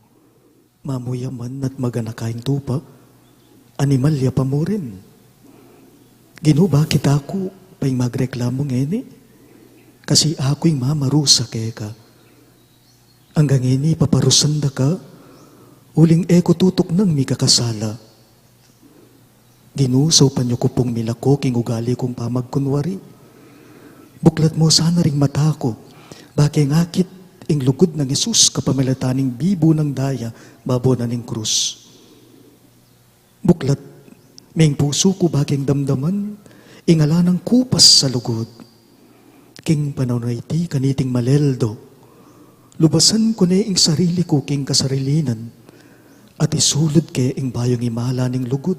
Mamuyaman at maganaka ing tupa, animal ya pa mu rin. Ginu, bakit aku pa ing magreklamu ngeni? Kasi aku ing mamarusa keka. Anggang ngeni paparusan da ka, uling e ku tutuknang mikakasala. Ginu, saupan yu ku pung milako king ugali kung pamagkunwari. Buklat mu sana ring mata ku, bakit ngakit ing lugud nang Jesus kapamilatan ning bibu nang daya babo na ning krus. Buklat me ing pusu ku bakit damdaman ing ala nang kupas a lugud. King panaun a iti, kaniting maleldo, lubasan ku ne ing sarili ku king kasarilinan, at isulud ke ing bayung imala ning lugud,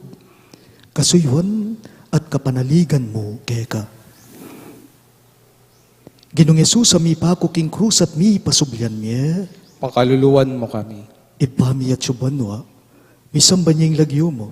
kasuyuan at kapanaligan mu keka. Ginung Jesus, a mipaku king krus at mipasublian mie. Pakaluluan mu kami. Ibpa mi atsu banua, misamban ya ing lagyu mu.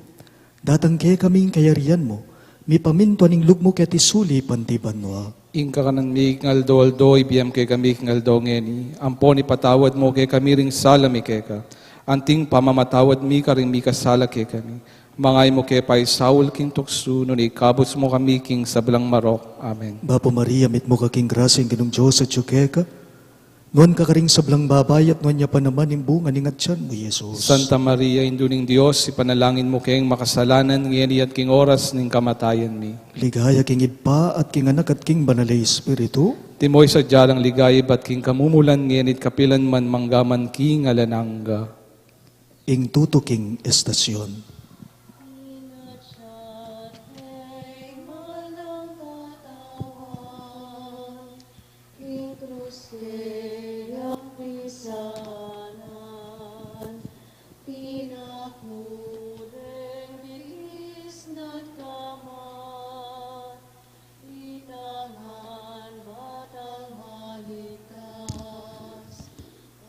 Datang kekami ing kayarian mu, mipamintuan ing lub mu keti sulip anti banua. Ing kakanan mi king aldo-aldo, ibie mu kekami king aldo ngeni. Ampon ipatawad mu kekami ring sala mi keka, anting pamamatawad mi karing mikasala kekami. Manga e mu ke paisaul king tuksu, nune ikabus mu kami king sablang marok. Amen. Bapu Maria, mitmu ka king grasya, ing Ginung Dios atsu keka. Nuan ka karing sablang babai at nuan ya pa naman ing bunga ning atian mu, Jesus. Santa Maria, Indu ning Dios, ipanalangin mu keng makasalanan, ngeni at king oras ning kamatayan mi. Ligaya king Ibpa at king Anak at king Banal a Espiritu. Antimo ing sadya nang ligaya ibat king kamumulan, ngeni at kapilan man, mangga man king alang angga. Ing tutuking estasyon. King krus keyang pisanan, pinaku deng bitis nang kamat, itangan batang maligtas.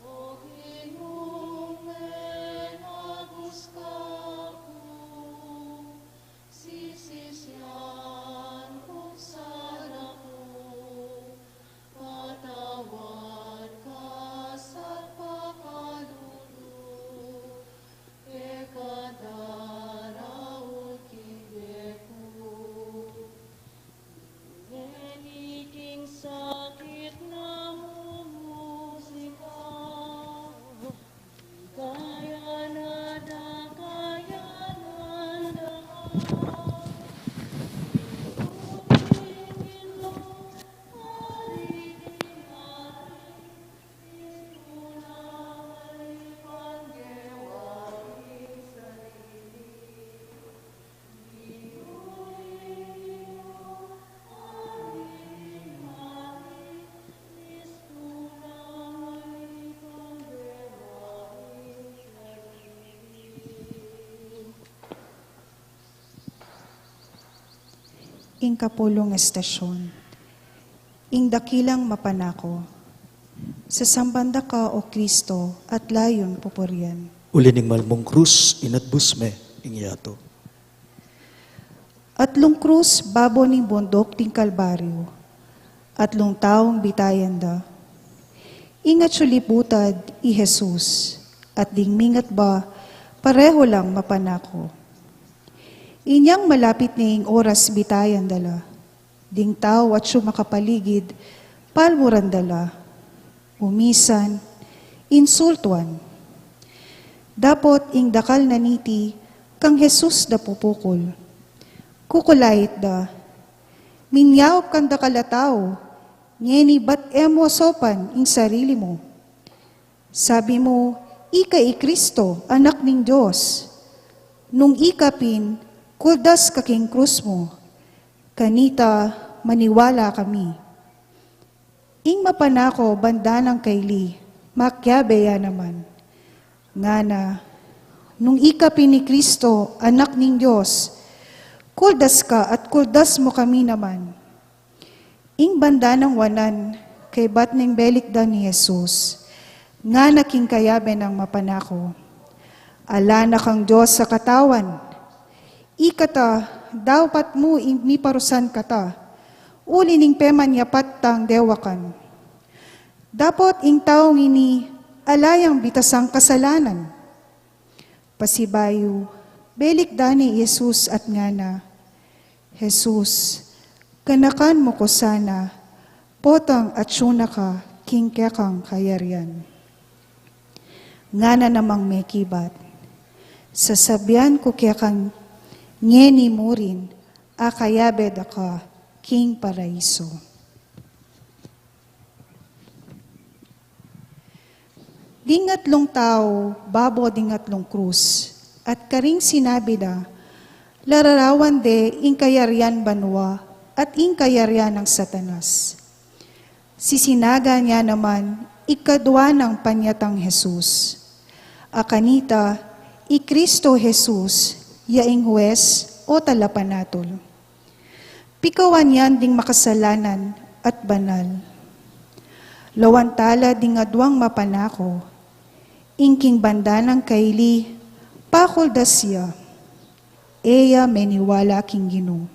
O Ginu, menabus ka pu, sisisyan kung sana ku, patawad ka sa pakalulu, keka daraun king beku. Ngeni king sakit na mumusika, kaya na da, kaya na da. Ing kapulung estasyon. Ing dakilang mapanako. Sasamban da ka, O Kristo, at layun pupurian. Uli ning malmung krus, inatbus me ing yatu. Atlung krus babo ning bunduk ding Kalbaryu, atlung taung bitayan da. Ing atsu liputad i Jesus, at ding mingat ba, pareho lang mapanako. Inyang malapit ne ing oras bitayan da la, ding tau atsu makapaligid, palburan da la, umisan, insultuan. Dapot ing dakal na niti kang Jesus da pupukul. Kukulait da, "Minyaup kang dakal a tau, ngeni bat e mu asopan ing sarili mu? Sabi mu, ika i Kristo, Anak ning Dios. Nung ika pin, kuldas ka king krus mu. Kanita, maniwala kami." Ing mapanako banda nang kaili, makiabe ya naman. Ngana, "Nung ika pin i Kristo, Anak ning Dios, kuldas ka at kuldas mu kami naman." Ing banda nang wanan, kaybat ning belikdan ni Jesus, ngana king kayabe nang mapanako, "Ala na kang Dios a katawan. Ikata, daupat mu ing miparusan kata, uli ning pemanyapat tang dewakan. Dapot ing taung ini, ala yang bitasang kasalanan." Pasibayu, belikdan ne i Jesus at ngana, "Jesus, ganakan mu ku sana, potang atsu na ka king kekang kayarian." Ngana namang mekibat, "Sasabian ku keka ngeni murin, a kayabe da ka king paraiso." Ding atlung tau babo ding atlung krus, at karing sinabi da, lararawan de ing kayarian banua at ing kayarian nang Satanas. Sisinagan ya naman ing kadua nang panyatang Jesus. A kanita, i Kristo Jesus, ya ing hues o talapanatul. Pikawan yan ding makasalanan at banal. Lawan tala ding aduang mapanako, ing king banda nang kaili, pakuldas ya, e ya meniwala king Ginu.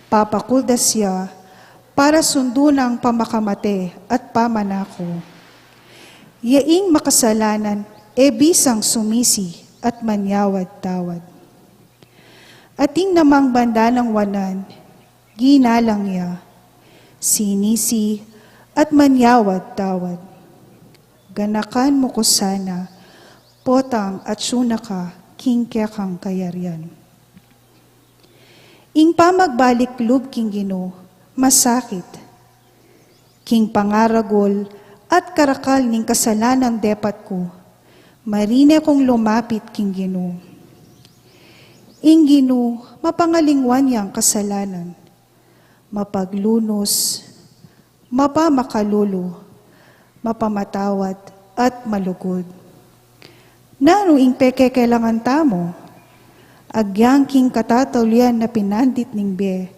Papakuldas ya, para sundun nang pamakamate at pamanako. Ya ing makasalanan, e bisang sumisi at manyawad-tawad. Atin namang banda nang wanan, ginalang ya, sinisi, at manyawad-tawad. Ganakan mu ku sana, potang atsu na ka king kekang kayarian. Ing pamagbalik lub king Ginu, masakit. King pangaragul at karakal ning kasalanan depat ku, marine kung lumapit king Ginu. Ing Ginu, mapangalingwan yang kasalanan, mapaglunus, mapamakalulu, mapamatawad, at malugud. Nanu ing pekekelangan tamu? Agyang king katataulian na pinandit ning bie,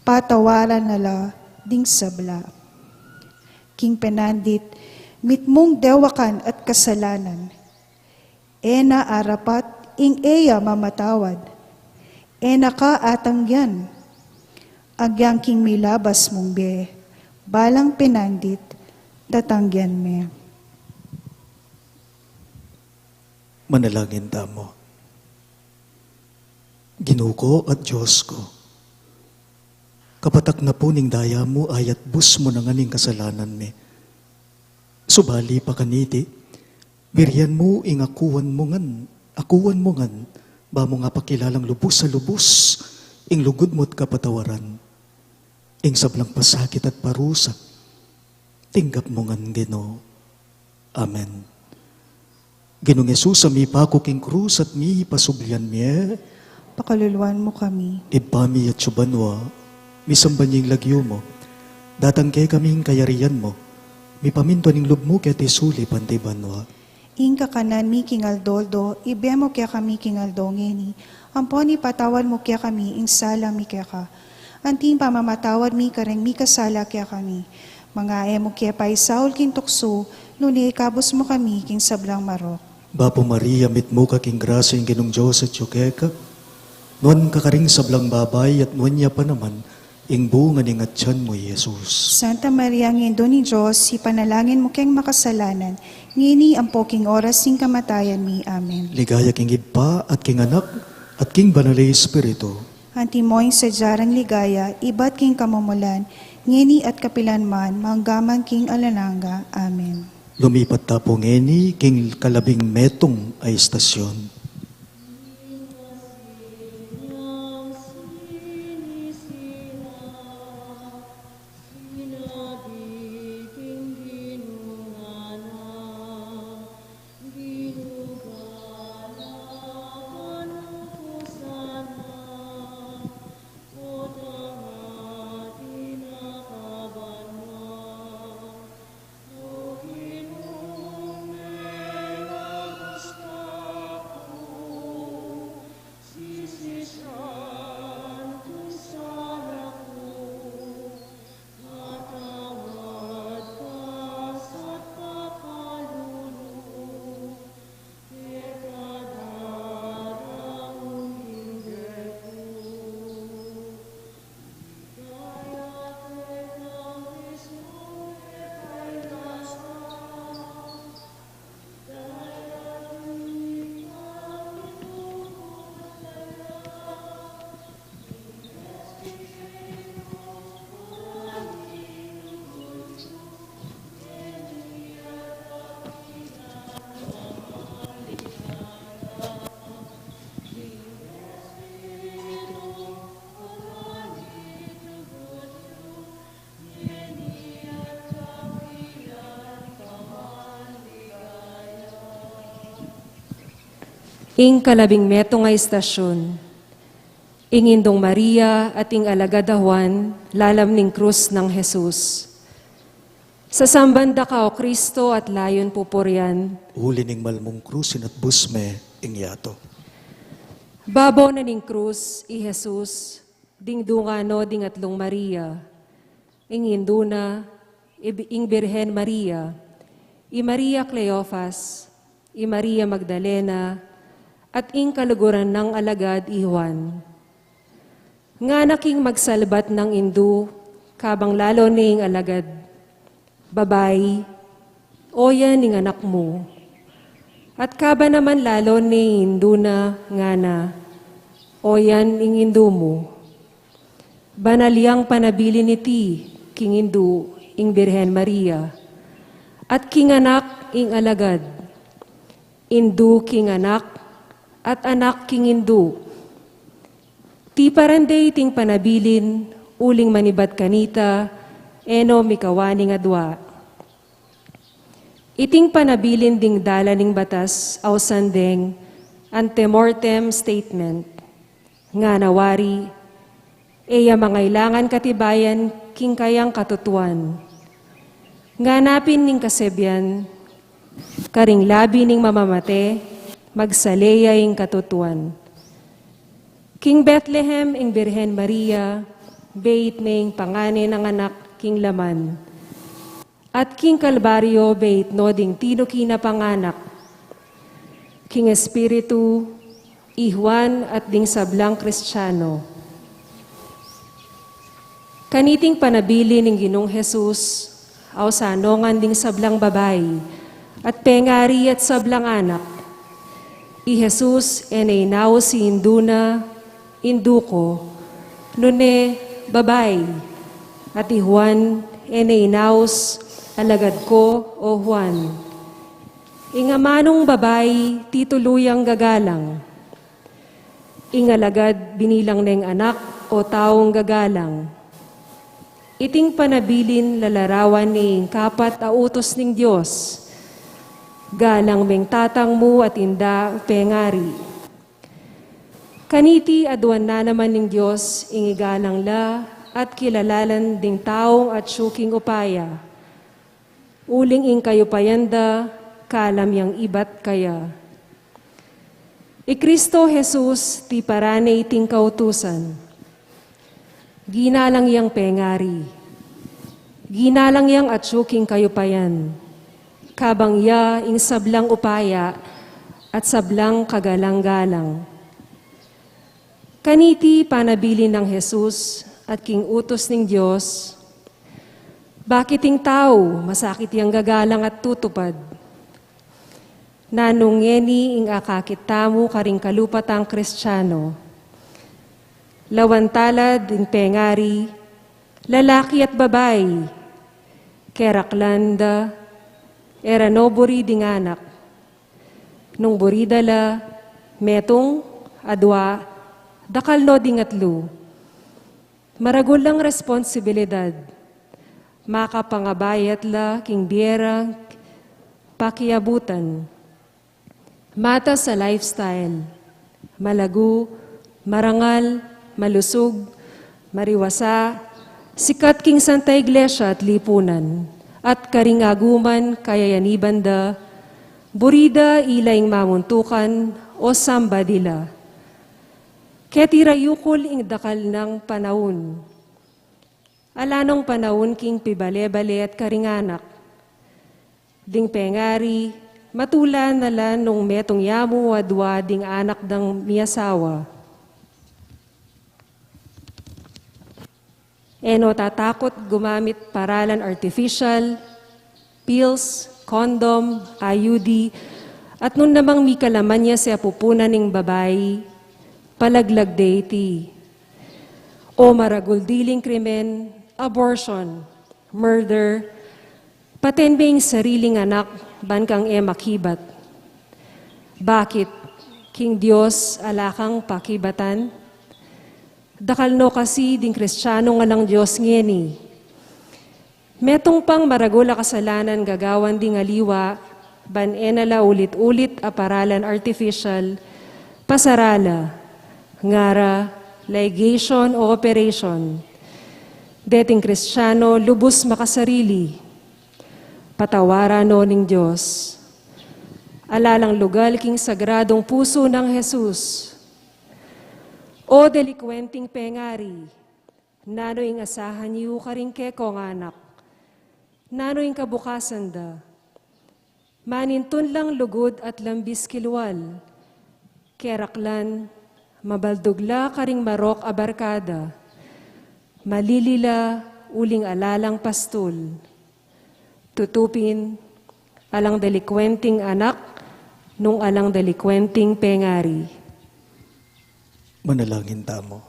patawaran na la ding sabla. King pinandit, mitmung dewakan at kasalanan. E na arapat ing e ya mamatawad. E na ka atanggian. Agyang king milabas mung bie, balang pinandit, tatanggian me. Manalangin tamu. Ginu ku at Dios ku, kapatak na pu ning daya mu, ayat bus mu na ngan ing kasalanan mi. Subali pa kaniti, birian mu ing akuan mu ngan, akuan mu ngan, ba mung apakilalang lubus a lubus ing lugud mu't kapatawaran. Ing sablang pasakit at parusa, tinggap mu ngan, Ginu. Amen. Ginung Jesus, a mipaku king krus at mipasublian mie, pakaluluan mu kami. Ibpa mi atsu ka banua, misamban ya ing lagyu mu. Datang kekami ing kayarian mu. Mipamintuan ing lub mu keti sulip anti banua. Ing kakanan mi king aldo-aldo, ibie mu kekami king aldo ngeni. Ampon ipatawad mu kekami ing sala mi keka, anti ing pamamatawad mi karing mikasala kekami. Manga e mu ke paisaul king tuksu, nune ikabus mu kami king sablang marok. Bapu Maria, mitmu ka king grasya, ing Ginung Dios atyu keka. Nuan ka karing sablang babai, at nuan ya pa naman Ing bunga ning atian mu, Jesus. Santa Maria, Indu ning Dios, ipanalangin mu keng makasalanan, ngeni ampo king oras ning kamatayan mi. Amen. Ligaya king Ibpa, at king Anak, at king Banal a Espiritu. Antimo ing sadya rang ligaya, ibat king kamumulan, ngeni at kapilan man, mangga man king alang angga. Amen. Lumipat ta pu ngeni king kalabing metung a istasyon. Ing kalabing metung a istasyon. Ing Indung Maria at ing alagad a Juan, lalam ning krus nang Jesus. Sasamban da ka, O Kristo, at layun pupurian. Uli ning mal mung krus, inatbus me ing yatu. Babo na ning krus i Jesus, dingdungan no ding atlung Maria. Ing indu na, i Bi-, ing Birhen Maria, i Maria Cleofas, i Maria Magdalena, at ing kaluguran nang alagad i Juan. Ngana king magsalbat nang indu, kabang lalo ne ing alagad, "Babai, oyan ing anak mu." At kaba naman lalo ne ing indu na, ngana, "Oyan ing indu mu." Banal yang panabilin iti king indu ing Birhen Maria, at king anak ing alagad, indu king anak, at anak king indu. Tiparan de iting panabilin, uling manibat kanita, e no mikawa ning adua. Iting panabilin ding dalan ning batas, ausan deng ante mortem statement. Ngana wari, e ya mangailangan katibayan king kayang katutuan. Ngana pin ning kasebian, karing labi ning mamamate, magsale ya ing katutuan. King Bethlehem ing Birhen Maria, beit ne ing pangane nanganak king laman. At king Kalbaryo, beit no ding tinuki na panganak. King espiritu, i Juan at ding sablang Kristiano. Kaniting panabilin ning Ginung Jesus, ausan no ngan ding sablang babai, at pengari at sablang anak. I Jesus, e ne inaus i indu na, "Indu ko," nune, "Babai." At i Juan, e ne inaus, "Alagad ko, o Juan." Ing amanung babai, titulu yang gagalang. Ing alagad, binilang neng anak o taung gagalang. Iting panabilin, lalarawan ne ing kapat a utus ning Dios. Galang me ing tatang mu at ing da pengari. Kaniti aduan na naman ning Dios ing igalang la at kilalanan ding taung atyu king upaya. Uling ing kayupayan da, kalam yang ibat kaya. I Kristo Jesus, tiparan ne iting kautusan. Ginalang yang pengari. Ginalang yang atyu king kayupayan. Kabang ya ing sablang upaya at sablang kagalang-galang. Kaniti panabilin nang Jesus, at king utus ning Dios, bakit ing tau masakit yang gagalang at tutupad? Nanu ngeni ing akakit tamu karing kalupa tang Kristiano? Lawan tala ding pengari, lalaki at babai, keraklan da, e ra no buri ding anak. Nung buri da la, metung, adua, dakal no ding atlu. Maragul lang responsibilidad. Makapangabayat la king bie rang pakiabutan. Matas a lifestyle. Malagu, marangal, malusug, mariwasa, sikat king Santa Iglesia at lipunan, at karing aguman kayayaniban da, buri da ila ing mamuntukan o samba dila. Keti ra yukul ing dakal nang panaun. Ala nong panaun king pibale-bale at karing anak. Ding pengari, matula na la nung metung ya mu adua ding anak dang miasawa. E no tatakut gumamit paralan artificial, pills, condom, I U D, at nung namang mikalamanya si apupunan ning babai, palaglag de iti. O maragul diling krimen, abortion, murder, paten me ing sariling anak, ban kang e makibat. Bakit? King Dios ala kang pakibatan? Dakal no kasi ding Kristianong alang Dios ngeni. Metung pang maragul a kasalanan gagawan ding aliwa, ban e na la ulit-ulit a paralan artificial, pasarala, ngara, ligation o operation. Deting Kristiano lubus makasarili. Patawaran no ning Dios. Ala lang lugal king sagradong pusu nang Jesus. O delikwenting pengari, nanu ing asahan yu karing kekong anak? Nanu ing kabukasan da? Manintun lang lugud at lambis kilwal. Keraklan, mabaldug la karing marok a barkada. Malili la uling ala lang pastul. Tutupin, alang delikwenting anak, nung alang delikwenting pengari. Manalangin tamu.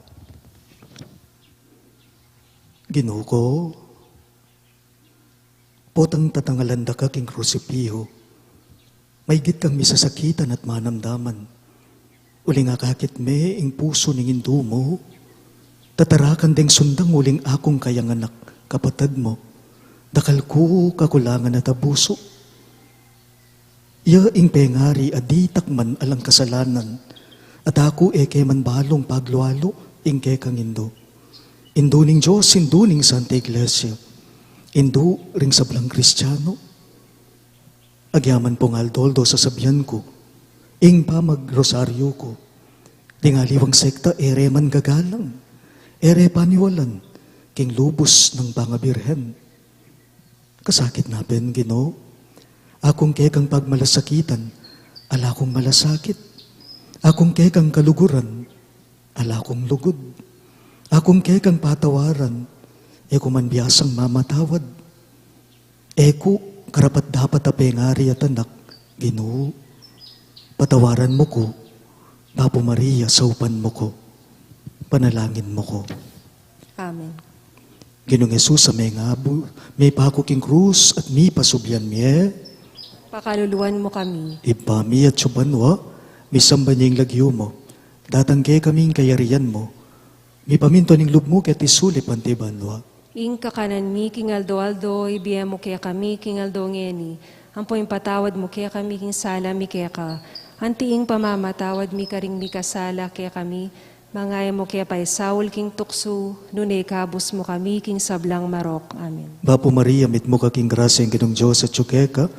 Ginu ku, potang tatangalan da ka king krusipiho, maigit kang misasakitan at manamdaman. Uling akakit me ing pusu ning indu mu, tatarakan deng sundang uling akung kayanganak, kapatad mu, dakal ku kakulangan at abusu. Ya ing pengari a ditak man alang kasalanan, at aku e ke man balung paglualu ing kekang indu. Indu ning Dios, indu ning Santa Iglesia, indu ring sablang Kristiano. Agyaman pung aldo-aldo sasabian ku ing pamagrosaryu ku. Ding aliwang sekta e re man gagalang, e re paniwalan king lubus nang pangabirhen. Kasakit na ben, Ginu. Akung kekang pagmalasakitan, ala kung malasakit. Akung kekang kaluguran, ala kung lugud. Akung kekang patawaran, e ku man biasang mamatawad. E ku karapat-dapat a pengari at anak, Ginu. Patawaran mu ku, Bapu Maria, saupan mu ku, panalangin mu ku. Amen. Ginung Jesus a mengabu, mepaku king krus at mipasublian mie, pakaluluan mu kami. Ibpa mi atsu banua, misamban ya ing lagyu mu, datang kekami ing kayarian mu, mipamintuan ing lub mu keti sulip anti banua. Ing kakanan mi king aldo-aldo, ibie mu kekami king aldo ngeni, ampo ipatawad mu kekami king sala mi keka, anti ing pamamatawad mi karing mikasala kekami, manga e mu ke paisaul king tuksu, nune ikabus mu kami king sablang marok. Amen. Bapu Maria, mitmu ka king grasya, ing Ginung Dios atsu keka,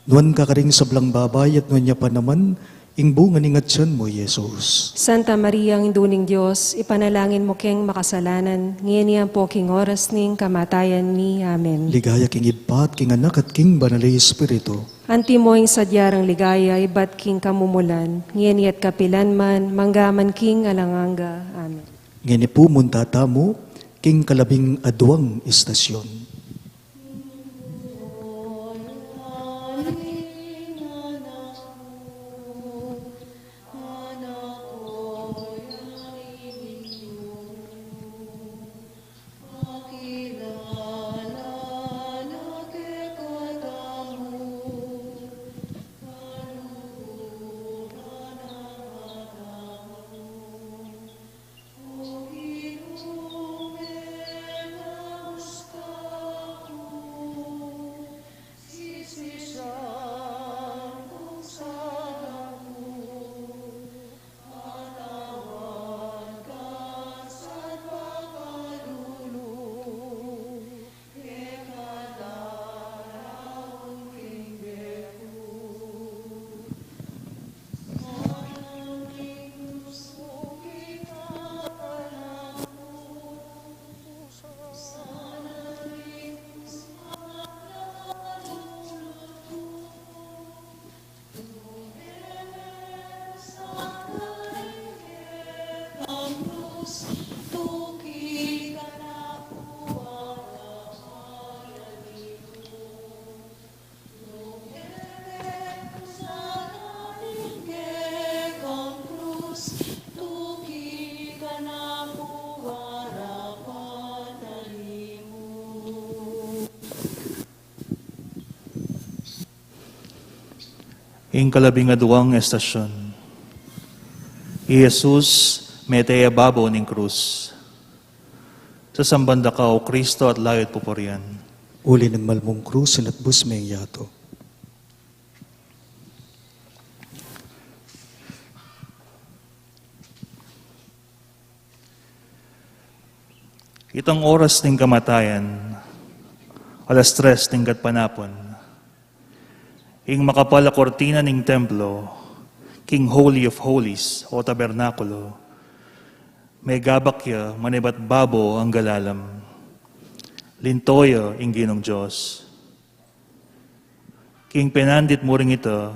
nuan ka karing sablang babai at nuan ya pa naman ing bunga ning atyan mu, Jesus. Santa Maria, Indu ning Dios, ipanalangin mu keng makasalanan, ngeni ampo king oras ning kamatayan mi. Amen. Ligaya king Ibpa at king Anak at king Banal a Espiritu. Antimo ing sadya rang ligaya ibat king kamumulan, ngeni at kapilan man, mangga man king alang angga. Amen. Ngeni pu munta tamu, King kalabing aduang istasyon. Ing kalabing aduang estasyon. I Jesus mete ya babo ning krus. Sasamban da ka, O Kristo, at layut pupurian. Uli ning malmung krus, inatbus me ing yatu. Itang oras ning kamatayan, alas tres ning gatpanapun, ing makapal a kurtina ning templo, king Holy of Holies o tabernakulo, megabak ya manibat babo angga lalam. Linto ya ing Ginung Dios. King penandit mu ring ita,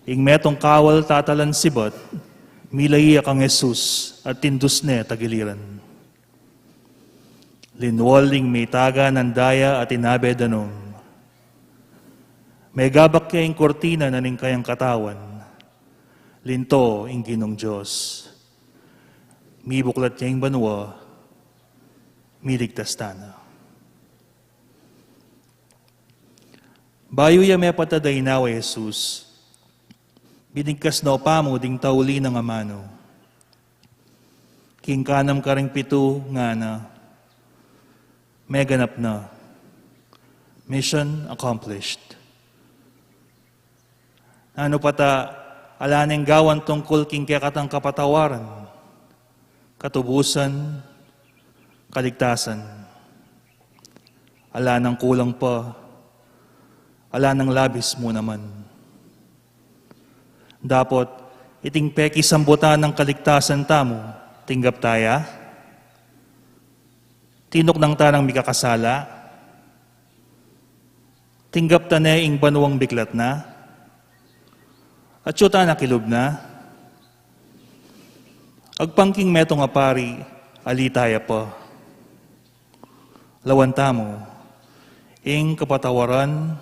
ing metung kawal tatalan sibat, milai ya kang Jesus at tindus ne tagiliran. Linwal ing mitaga nang daya at inabe danum. Megabak ya ing kurtina na ning kayang katawan. Linto ing Ginung Dios. Mibuklat ya ing banua, miligtas tana. Bayu ya mepatad a inawa i Jesus, binigkas no pamu ding tauli nang amanu. King kanam karing pitu, ngana, meganap na. Mission accomplished. Nanu pa ta ala neng gawan tungkul king kekatang kapatawaran, katubusan, kaligtasan. Ala nang kulang pa, ala nang labis mu naman. Dapot, iting pekisambutan nang kaligtasan tamu, tinggap ta ya? Tinuknang ta nang mikakasala? Tinggap ta ne ing banuang biklat na? Atyu ta na kilub na? Agpang king metung a pari, ali ta ya pa. Lawan tamu, ing kapatawaran,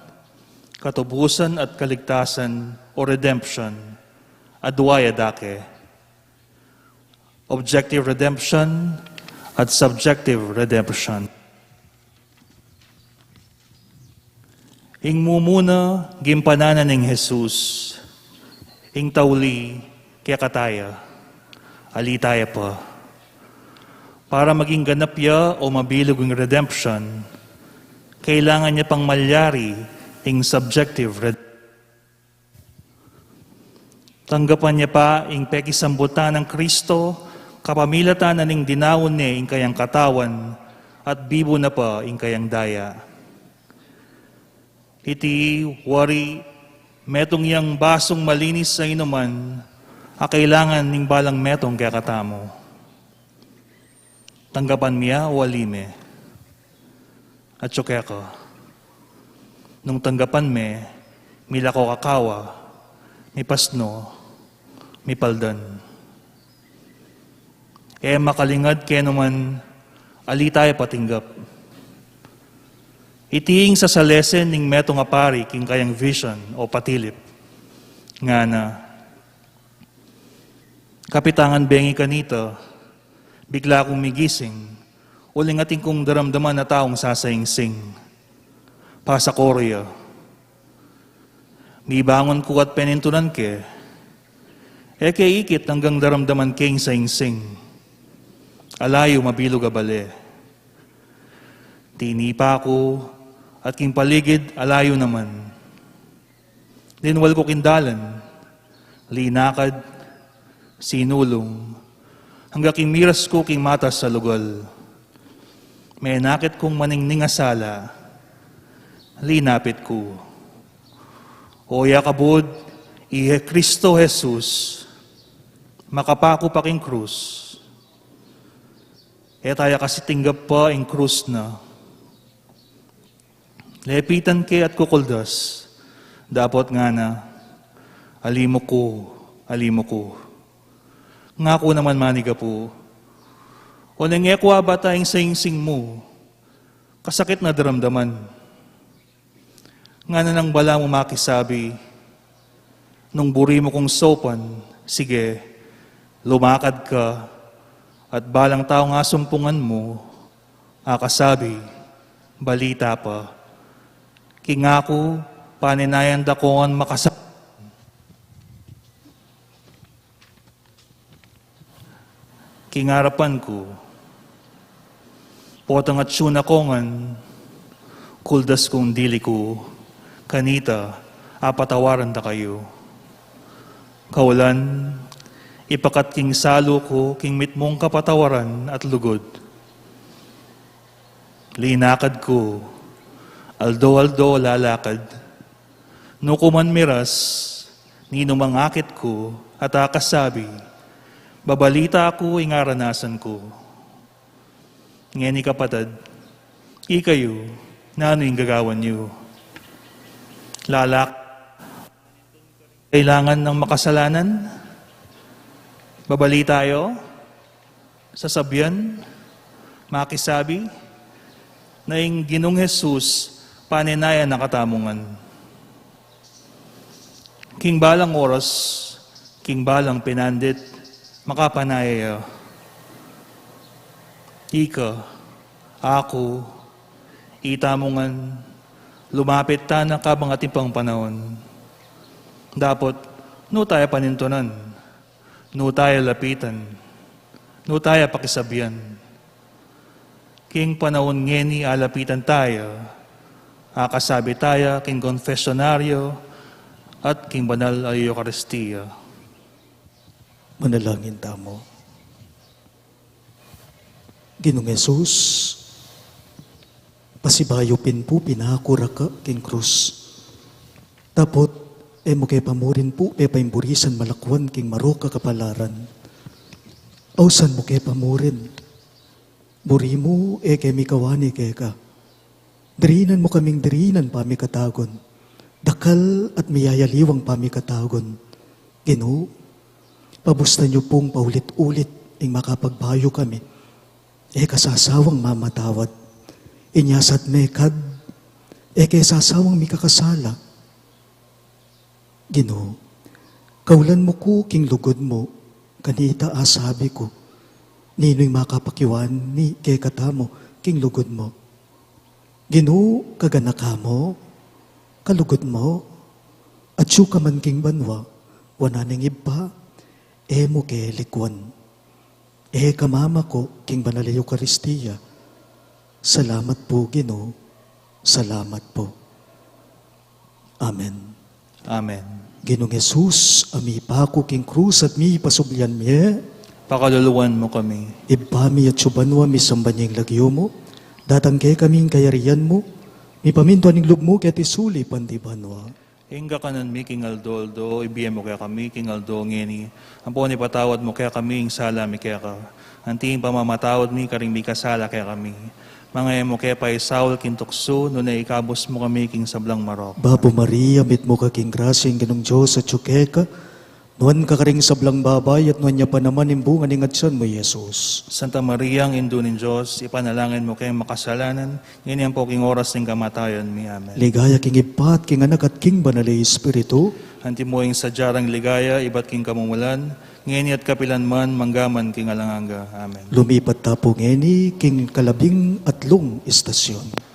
katubusan at kaligtasan o redemption, adwa ya dake. Objective redemption at subjective redemption. Ing mumuna, gimpanan na ning Jesus, ing tauli, kekataya, ali taya pa. Para maging ganap ya o mabilug ing redemption, kailangan ya pang malyari ing subjective red- Tanggapan ya pa ing pekisambutan nang Kristo, kapamilatan na ning dinaun ne ing kayang katawan, at bibu na pa ing kayang daya. Iti wari, metung yang basung malinis a inuman, a kailangan ning balang metung kekatamu. Tanggapan mi ya o ali me? Atyu keka. Nung tanggapan me, milako ka kawa, mipasnu, mipaldan. E makalingad kenu man ali taya patinggap. Iti ing sasalesen ning metung a pari king kayang vision o patilip. Ngana, kapitangan bengi kanita, bigla kung migising, uling atin kung daramdaman a taung sasaingsing. Pasakuru ya. Mibangun ku at penintunan ke, e ke ikit anggang daramdaman keng saingsing. Ala yu mabilug a bale. Tinipa ku, at king paligid ala yu naman. Linwal ku king dalan, linakad, sinulung, angga king miras ku king matas a lugal. Menakit kung maningning a sala, linapit ku. O ya kabud, i Kristo Jesus, makapaku pa king krus. E taya kasi tinggap pa ing krus na. Lepitan ke at kukuldas, dapot ngana, ali mu ku, ali mu ku. Ngaku naman manigapu, o neng e ku abata ing saingsing mu, kasakit na daramdaman. Ngana nang balamu makisabi, nung buri mu kung saupan, sige, lumakad ka, at balang taung asumpungan mu, akasabi, balita pa. King aku, paninayan da kongan makasa-, king arapan ku. Potang atsu na kongan, kuldas kung dili ku, kanita, apatawaran da kayu. Kaulan, ipakat king salu ku, king mitmung kapatawaran at lugud. Linakad ku, aldo-aldo lalakad. Nukuman miras, ninumang akit ku, at akasabi, babalita ku ing aranasan ku. Ngeni kapatad, ikayu, nanu ing gagawan yu? Lalak-, kailangan ng makasalanan? Babalita yu? Sasabian, makisabi, na ing Ginung Jesus, paninayan na katamu ngan. King balang oras, king balang pinandit, makapanaya ya. Ika, aku, itamu ngan, lumapit tana kabang atin pang panaun. Dapot, nu taya panintunan, nu taya lapitan, nu taya pakisabian. King panaun ngeni alapitan taya, akasabi taya king konfesionaryo at king banal a Eukaristia. Manalangin tamu. Ginung Jesus, pasibayu pin pu pinaku ra ka king krus. Dapot, e mu ke pa murin pu pepaimburisan malakuan king marok a kapalaran. Ausan mu ke pa murin. Buri mu, e ke mikawani keka. Dirinan mu kaming dirinan pamikatagun. Dakal at miyayaliwang pamikatagun. Ginu, pabustan yu pung paulit-ulit ing makapagbayu kami. E ka sasawang mamatawad. Inya sat mekad, e ke sasawang mikakasala. Ginu, kaulan mu ku king lugud mu, kanita asabi ku, ninu ing makapakiwani kekatamu king lugud mu? Ginu, kaganaka mu, kalugud mu, atsu ka man king banua, wanan ing Ibpa, e mu ke likuan. E ka mamako king banal a Eukaristia. Salamat pu, Ginu. Salamat pu. Amen. Amen. Ginung Jesus, a mipaku king krus at mipasublian mie, pakaluluan mu kami. Ibpa mi, atsu ka banua, misamban ya ing lagyu mu, datang kekami ing kayarian mu, mipamintuan ing lub mu keti sulip anti banua. Ing kakanan mi king aldo-aldo, ibie mu kekami king aldo ngeni. Ampon ipatawad mu kekami ing sala mi keka, anti ing pamamatawad mi karing mikasala kekami. Manga e mu ke paisaul king tuksu, nune ikabus mu kami king sablang marok. Bapu Maria, mitmu ka king grasya, ing Ginung Dios atsu keka. Nuan ka karing sablang babai, at nuan ya pa naman ing bunga ning atian mu, Jesus. Santa Maria, Indu ning Dios, ipanalangin mu keng makasalanan, ngeni ampo king oras ning kamatayan mi. Amen. Ligaya king Ibpa, at king Anak, at king Banal a Espiritu. Antimo ing sadya rang ligaya ibat king kamumulan, ngeni at kapilan man, mangga man king alang angga. Amen. Lumipat ta pu ngeni king kalabing atlung istasyon.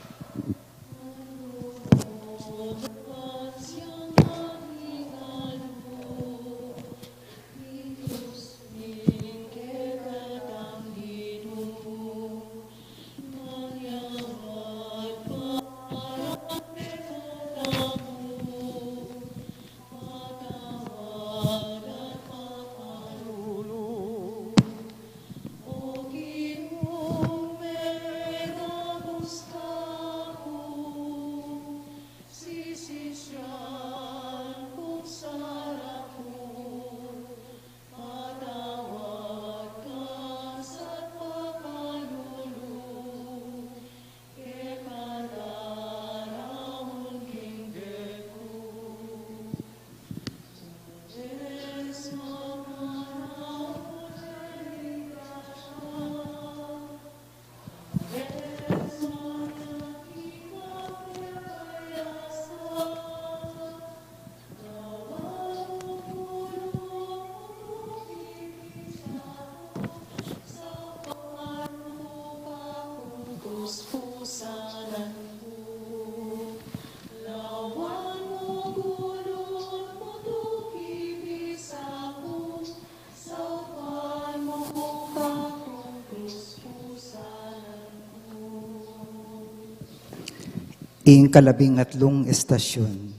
Ing kalabing atlung istasyon,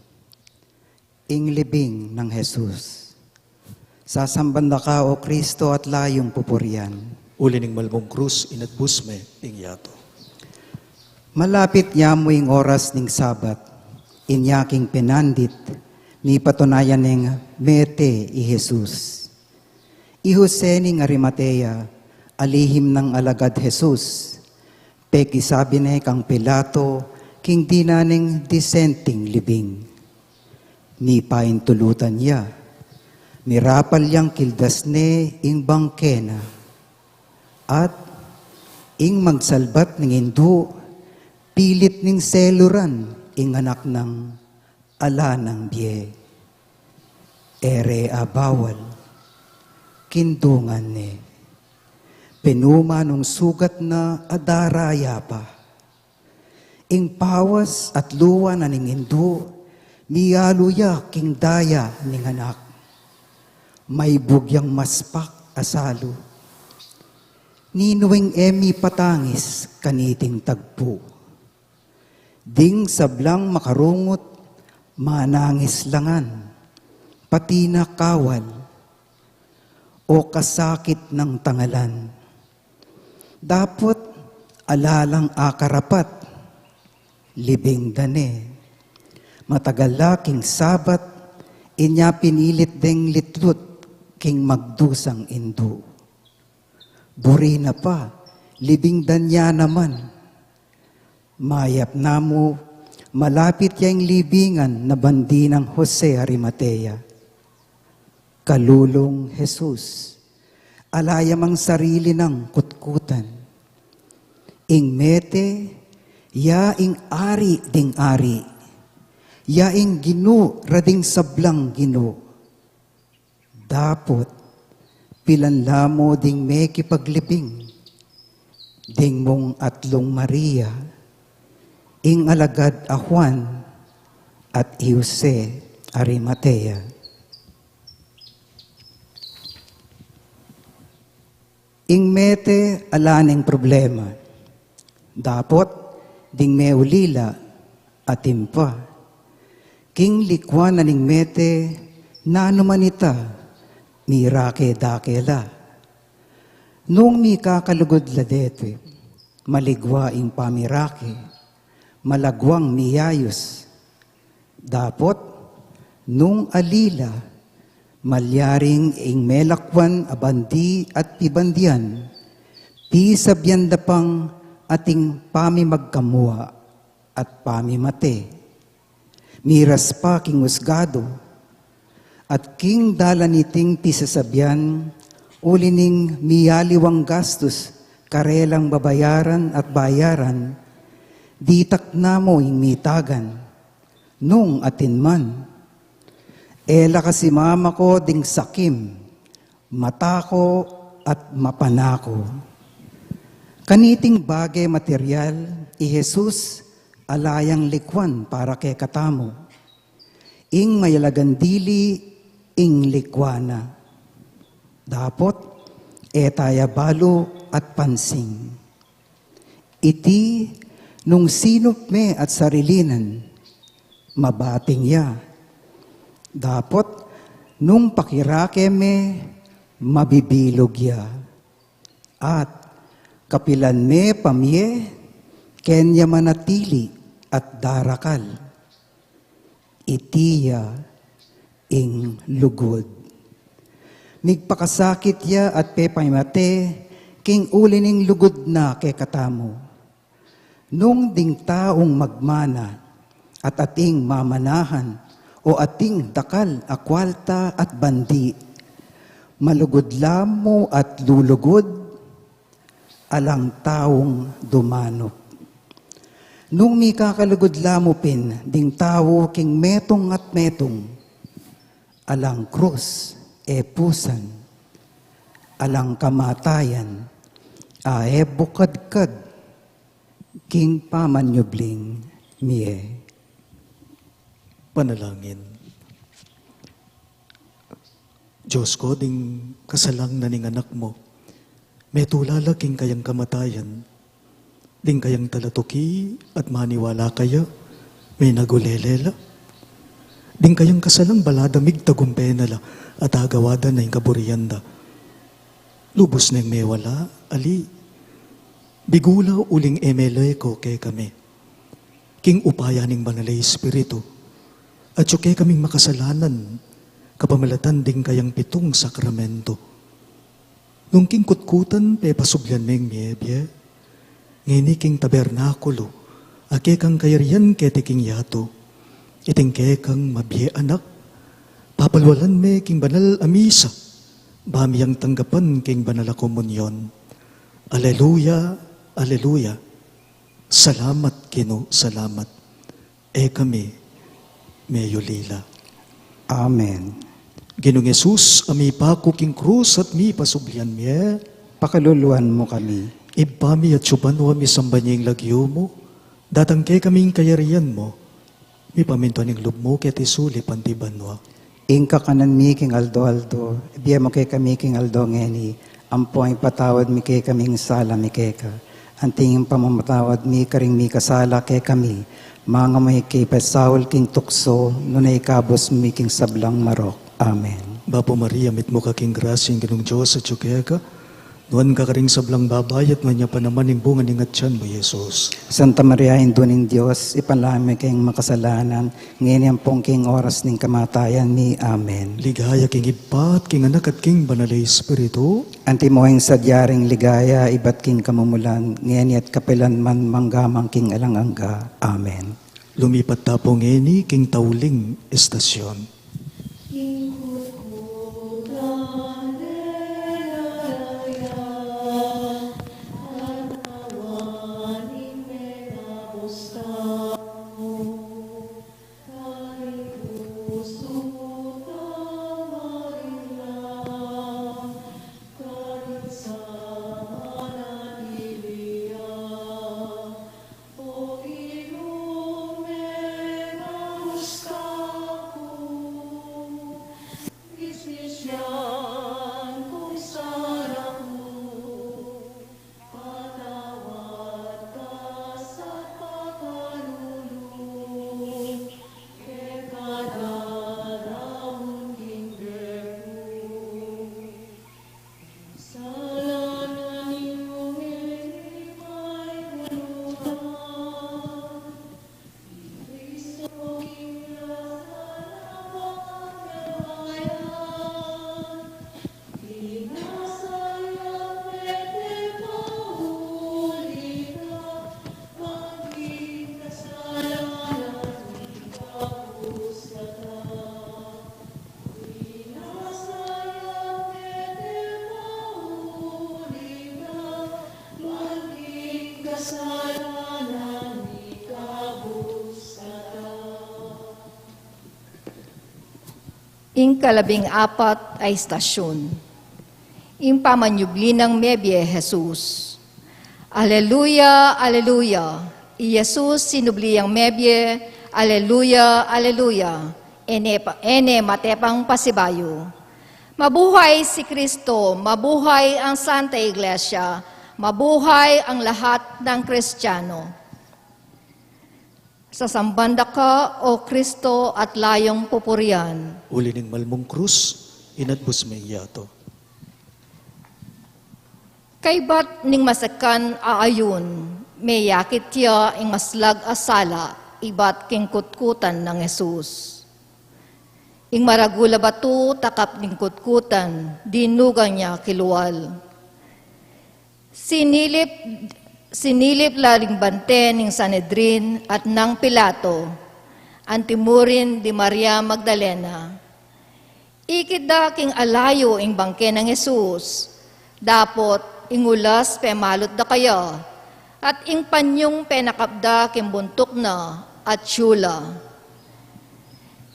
ing libing nang Jesus. Sasamban da ka, O Kristo, at layung pupurian. Uli ning malmung krus, inatbus me ing yatu. Malapit ya mu ing oras ning Sabat, inya king penandit, mipatunayan neng mete i Jesus. I Jose ning Arimatea, alihim nang alagad Jesus, pekisabi ne kang Pilato king dinan neng disenteng libing. Mipaintulutan ya, mirapal yang kildas ne ing bangke na. At ing magsalbat ning indu, pilit ning seluran ing anak nang ala nang bie. E re abawal, kindungan ne. Penuma nung sugat na a daraya pa. Ing pawas at luwa na ning indu, miyalu ya king daya ning anak. Maibug yang maspak a salu. Ninu ing e mipatangis kaniting tagpu? Ding sablang makarungut, manangis la ngan, pati na kawal, o kasakit nang tangalan. Dapot ala lang akarapat, libing da ne. Matagal la king Sabat, inya pinilit deng litlut king magdusang indu. Buri na pa, libing da ne naman. Mayap na mu, malapit ya ing libingan na bandi nang Jose Arimatea. Kalulung Jesus, ala ya mang sarili nang kutkutan. Ing mete, ya ing ari ding ari, ya ing ginu ra ding sablang ginu. Dapot, pilan la mu ding mekipaglibing, ding mung atlung Maria, ing alagad a Juan, at i Jose Arimatea. Ing mete ala neng problema. Dapot, ding meulila, atin pa. King likuan na ning mete, nanu man ita, mirake-dake la. Nung mikakalugud la deti, maligwa ing pamirake, malagwang miyayus. Dapot, nung ali la, malyaring ing melakwan a bandi at pibandian, pisabian da pang ating pamimagkamua at pamimate. Miras pa king usgadu, At king dalan niting pisasabian, uli ning miyaliwang gastus, karelang babayaran at bayaran, ditak na mu ing mitagan, nung atin man. E la kasi mamako ding sakim, matako at mapanako. Kaniting bage material, i Jesus, ala yang likuan para kekatamu. Ing mayalagang dili, ing likuan na. Dapot, e taya balu at pansing. Iti, nung sinup me at sarilinan, mabating ya. Dapot, nung pakirake me, mabibilug ya. At, kapilan me pamie, kenya manatili at darakal. Iti ya ing lugud. Migpakasakit ya at pepamate, king uli ning lugud na kekatamu. Nung ding taung magmana, at ating mamanahan, o ating dakal a kwalta at bandi, malugud la mu at lulugud, alang taung dumanup. Nung mikakalugud la mu pin ding tau king metung at metung, alang krus e pusan, alang kamatayan a e bukadkad king pamanyubling mie. Panalangin. Dios ko, ding kasalang na ning Anak mu, metula la king kayang kamatayan, ding kayang talatuki at maniwala kaya, menagulele la. Ding kayang kasalang bala da migtagumpe na la at agawa da na ing kaburian da. Lubus neng mewala, ali, bigula uling e meleko kekami. King upaya ning Banal a Espiritu, atyu kekaming makasalanan, kapamilatan ding kayang pitung sakramento. Nung king kutkutan pepasublian meng mie bie, ngeni king tabernakulu, a kekang kayarian keti king yatu, iting kekang mabie Anak, papalwalan me king banal a misa, ba mi yang tanggapan king banal a komunyon. Aleluya, aleluya. Salamat, Ginu, salamat. E kami meyulila. Amen. Ginung Jesus, a mipaku king krus at mipasublian mie, pakaluluan mu kami. Ibpa mi, atsu ka banua, misamban ya ing lagyu mu, datang kekami ing kayarian mu, mipamintuan ing lub mu keti sulip anti banua. Ing kakanan mi king aldo-aldo, ibie mu kekami king aldo ngeni, ampon ipatawad mu kekami ing sala mi keka, anti ing pamamatawad mi karing mikasala kekami, manga mu ika ipasaul king tuksu, nune ikabus mu king sablang marok. Amen. Bapu Maria, mitmu ka king grasya, ing Ginung Dios atyu keka, nuan ka karing sablang babai, at nuan ya pa naman ing bunga ning atian mu, Jesus. Santa Maria, Indu ning Dios, ipanalangin mu keng makasalanan, ngeni ampon king oras ning kamatayan mi. Amen. Ligaya king Ibpa, at king Anak, at king Banal a Espiritu. Antimo ing sadya ring ligaya, ibat king kamumulan, ngeni at kapilan man, mangga man king alang angga. Amen. Lumipat ta pu ngeni king tauling estasyon. Ing kalabing apat a istasyun. Ing pamanyubli nang mebie Jesus. Aleluya, aleluya. I Jesus sinubli yang mebie. Aleluya, aleluya. Ene, pa, ene matepang pasibayu. Mabuhay si Kristo, mabuhay ang Santa Iglesia, mabuhay ang lahat ng Kristiyano. Sasamban da ka, O Kristo, at layong pupurian. Uli ning malmung krus, inatbus me ing yatu. Kaybat ning masekan a ayun, meyakit ya ing maslag a sala ibat king kutkutan nang Jesus. Ing maragul a batu takap ning kutkutan, dinugang ya kilual. Sinilip, sinilip la ring bante ning Sanedrin at nang Pilato, antimurin di Maria Magdalena. Ikit da king alayu ing bangke nang Jesus, dapot ing ulas pemalut da kaya, at ing panyung penakap da king buntuk na, atyu la.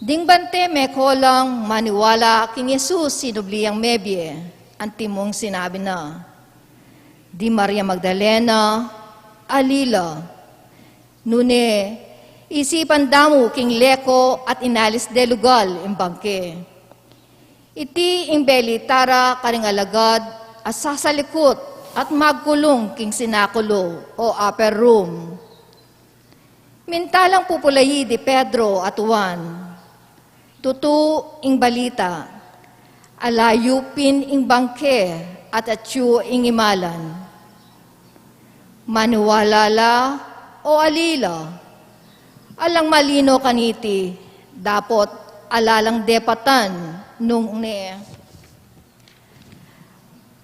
Ding bante meko lang maniwala king Jesus sinubli yang mebie, antimong sinabi na, di Maria Magdalena, ali la. Nune, isipan da mu king leko at inalis de lugal ing bangke. Iti ing belita ra karing alagad a sasalikut at magkulung king sinakulu o upper room. Mintalang pupulayi di Pedro at Juan. Tutu ing balita, alayu pin ing bangke at atyu ing imalan. Maniwala la o ali la, alang malino kaniti, dapot ala lang depatan nung ne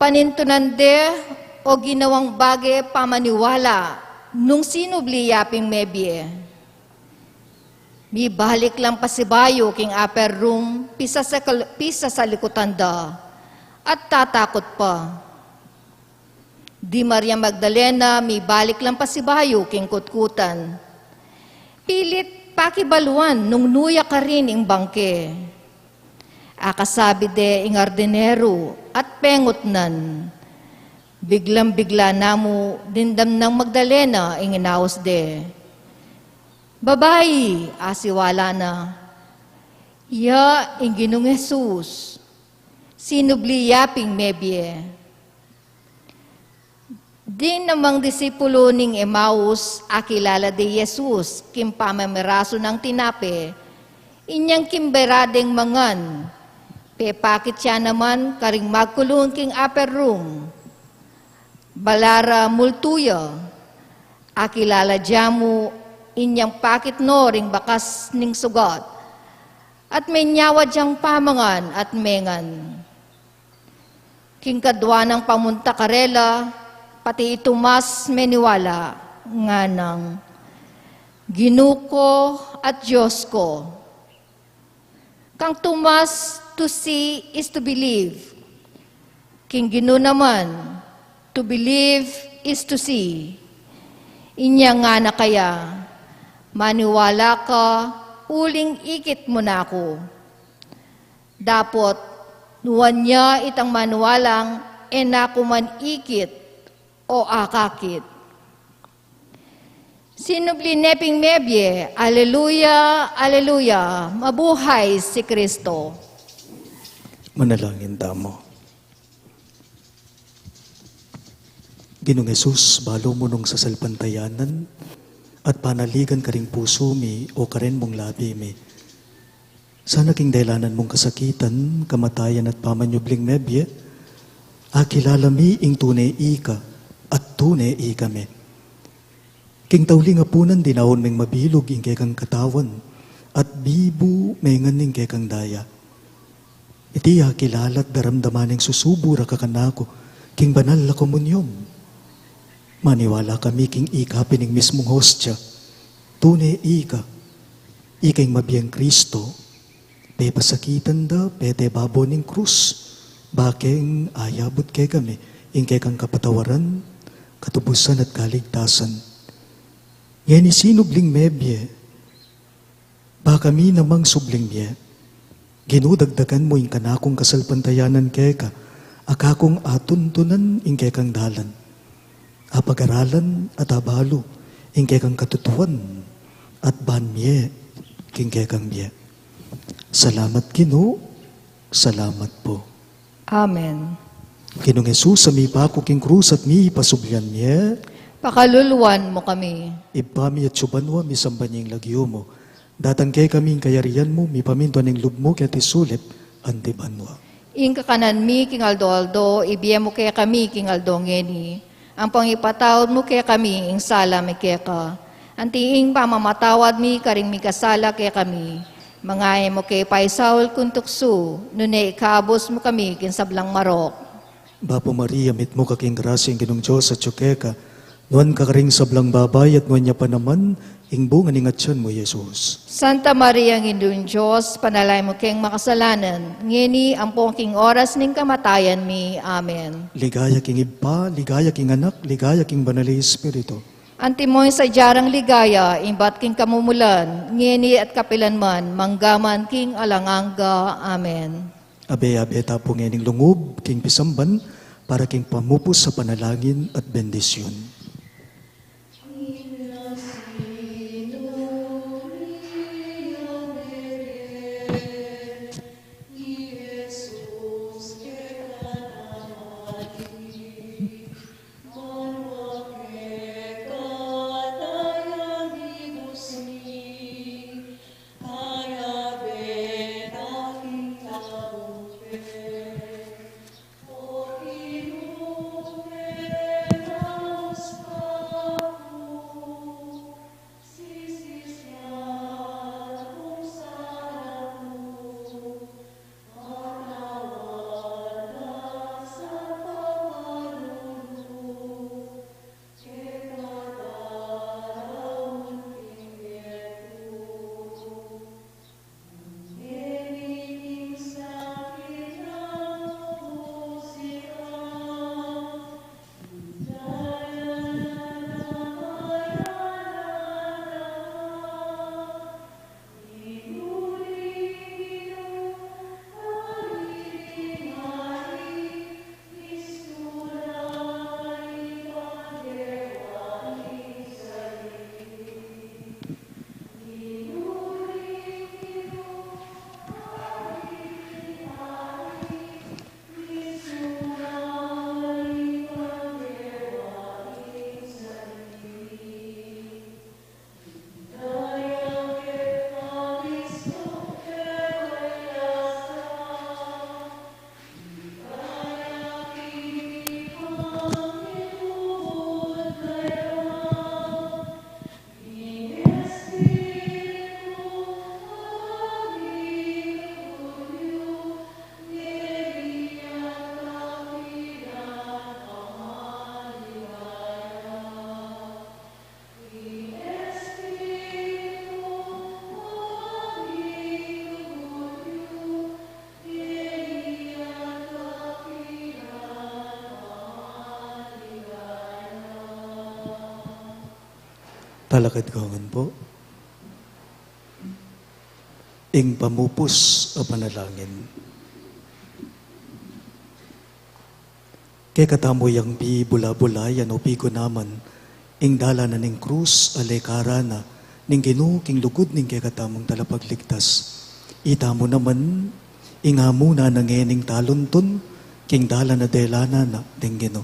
panintunan de o ginawang bage pamaniwala nung sinubli ya ping mebie. Mibalik lang pasibayu king upper room, pisasakal-, pisasalikutan da, at tatakut pa. Di Maria Magdalena, mibalik lang pasibayu king kutkutan. Pilit pakibaluan nung nu ya karin ing bangke. Akasabi de ing ardineru at pengutnan. Biglang-bigla na mu dimdam nang Magdalena ing inaus de. Babai, asiwala na. Ya ing Ginung Jesus, sinubli ya ping mebie. Ding namang disipulu ning Emaus, akilala de Jesus king pamamirasu nang tinape, inyang king bera deng mangan, pepakit ya naman karing magkulung king upper room. Balu ra multu ya, akilala da mu, inyang pakit no ring bakas ning sugat, at menyawa dang pamangan at mengan. King kadwa nang pamunta karela, pati i Tomas meniwala, nganang, "Ginu ko at Dios ko." Kang Tomas, "To see is to believe." King Ginu naman, "To believe is to see." Inya ngana kaya, "Maniwala ka, uling ikit mu na ku." Dapot, nuan ya itang maniwalang e na ku man ikit o akakit. Sinubli ne ping mebie, aleluya, aleluya, mabuhay si Kristo. Manalangin tamu. Ginung Jesus, balu mu nung sasalpantayanan at panaligan karing pusu mi o karen mung labi mi. Sana king delanan mung kasakitan, kamatayan at pamanyubling mebie, akilala mi ing tune ika at tune ikami. King tauling apunan dinaun meng mabilug ing kekang katawan at bibu mengan ing kekang daya. Iti akilala at daramdaman ning susubu ra kanaku king banal a komunyon. Maniwala kami king ika pin ing mismung hostia. Tune ika, ika ing mabiang Kristo, pepasakitan da pete babo ning krus, bakeng ayabut kekami ing kekang kapatawaran, katubusan at kaligtasan. Ngeni sinubling mebie, ba kami namang subling mie, Ginu, dagdagan mu ing kanakung kasalpantayanan keka, a kakung atuntunan ing kekang dalan, apagaralan at abalu ing kekang katutuan, at ban mie king kekang bie. Salamat Ginu, salamat pu. Amen. Ginung Jesus, a mipaku king krus at mipasublian mie, pakaluluan mu kami. Ibpa mi, atsu ka banua, misamban ya ing lagyu mu. Datang kekami ing kayarian mu, mipamintuan ing lub mu keti sulip anti banua. Ing kakanan mi king aldo-aldo ibie mu kekami king aldo ngeni. Ampong ipatawad mu kekami ing sala mi keka, anti ing pamamatawad mi karing mikasala kekami. Manga e mu ke paisaul king tuksu, nune ikabus mu kami king sablang marok. Bapu Maria, mitmu ka king grasya, ing Ginung Dios atsu keka. Nuan ka karing sablang babai at nuan ya pa naman ing bunga ning atian mu, Jesus. Santa Maria, Indu ning Dios, ipanalangin mu keng makasalanan, ngeni ampong king oras ning kamatayan mi. Amen. Ligaya king Ibpa, ligaya king Anak, ligaya king Banal a Espiritu. Antimo ing sadya rang ligaya, ibat king kamumulan, ngeni at kapilan man, mangga man king alang angga. Amen. Abe-abe ta pu ngening lungub king pisamban para king pamupus a panalangin at bendisyun. Talakad ko ngan pu. Ing pamupus a panalangin. Kekatamu yang pibula-bula yan o pigunaman ing dalan na ning krus a lekaran na ning Ginu king lugud ning kekatamung talapagligtas. Itamu naman ing amuna na ngening taluntun king dalan a delanan na ning Ginu.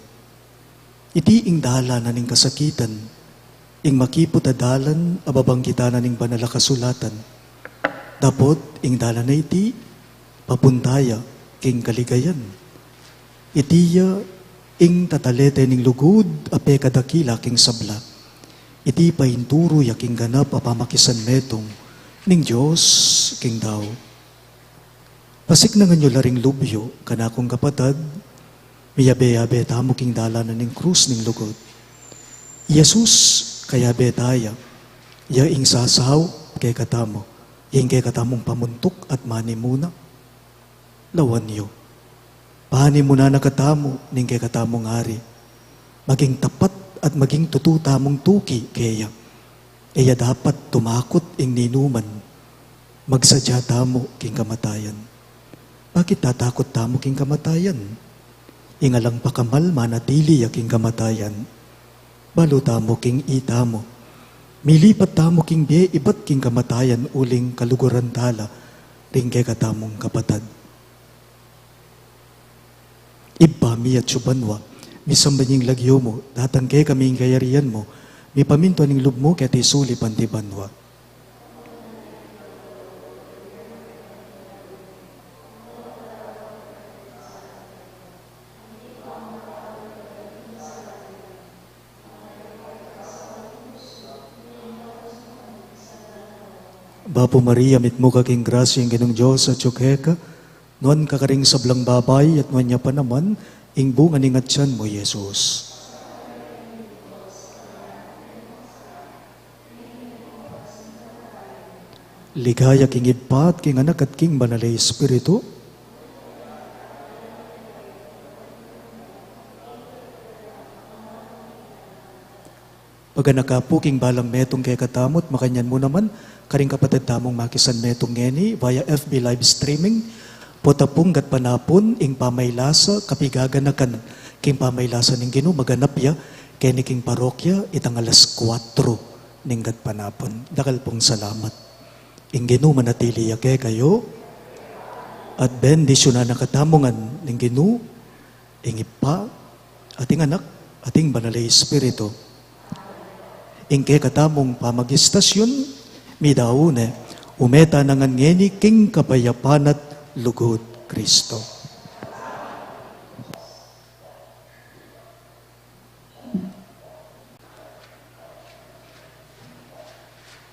Iti ing dalan na ning kasakitan, ing makiput a dalan a babanggitan na ning Banal a Kasulatan. Dapot ing dalan a iti papunta ya king kaligayan. Iti ya ing tatalete ning lugud a pekadakila king sabla. Iti painturu ya king ganap a pamakisanmetung ning Dios king tau. Pasiknangan yu la ring lub yu, kanakung kapatad, miyabe-yabe tamu king dalan na ning krus ning lugud. I Jesus, kayabe ta ya, ya ing sasaup kekatamu, ya ing kekatamung pamuntuk at manimuna. Lawan yu. Panimunan na katamu ning kekatamung Ari. Maging tapat at maging tutu tamung tuki keya. E ya dapat tumakut ing ninuman. Magsadya tamu king kamatayan. Bakit tatakut tamu king kamatayan? Ing alang pakamal manatili ya king kamatayan. Balu tamu king itamu. Milipat tamu king bie ibat king kamatayan uling kaluguran tala ring kekatamung kapatad. Ibpa mi atsu banua, misamban ya ing lagyu mu, datang kekami ing kayarian mu, mipamintuan ing lub mu keti sulip anti banua. Bapu Maria, mitmu ka king grasya, ing Ginung Dios atsu keka, nuan ka karing sablang babai, at nuan ya pa naman ing bunga ning atian mu, Jesus. Ligaya king Ibpa, at king Anak, at king Banal a Espiritu. Paganaka pu king balang metung kekatamu, at makanyan mu naman karing kapatad tamung makisan metung ngeni via F B live streaming. Pota pung gatpanapun ing pamaylasa, kapigaganakan king pamaylasa ning Ginu, maganap ya keni king parokya itang alas kuatro ning gatpanapun. Dakal pung salamat. Ing Ginu manatili ya kekayu, at bendisyunan na katamu ngan ning Ginu, ing Ibpa, at ing Anak, at ing Banal a Espiritu. Ing kekatamung pamagistasyun, midaun ne, ume tana ngan ngeni king kapayapan at lugud Kristo.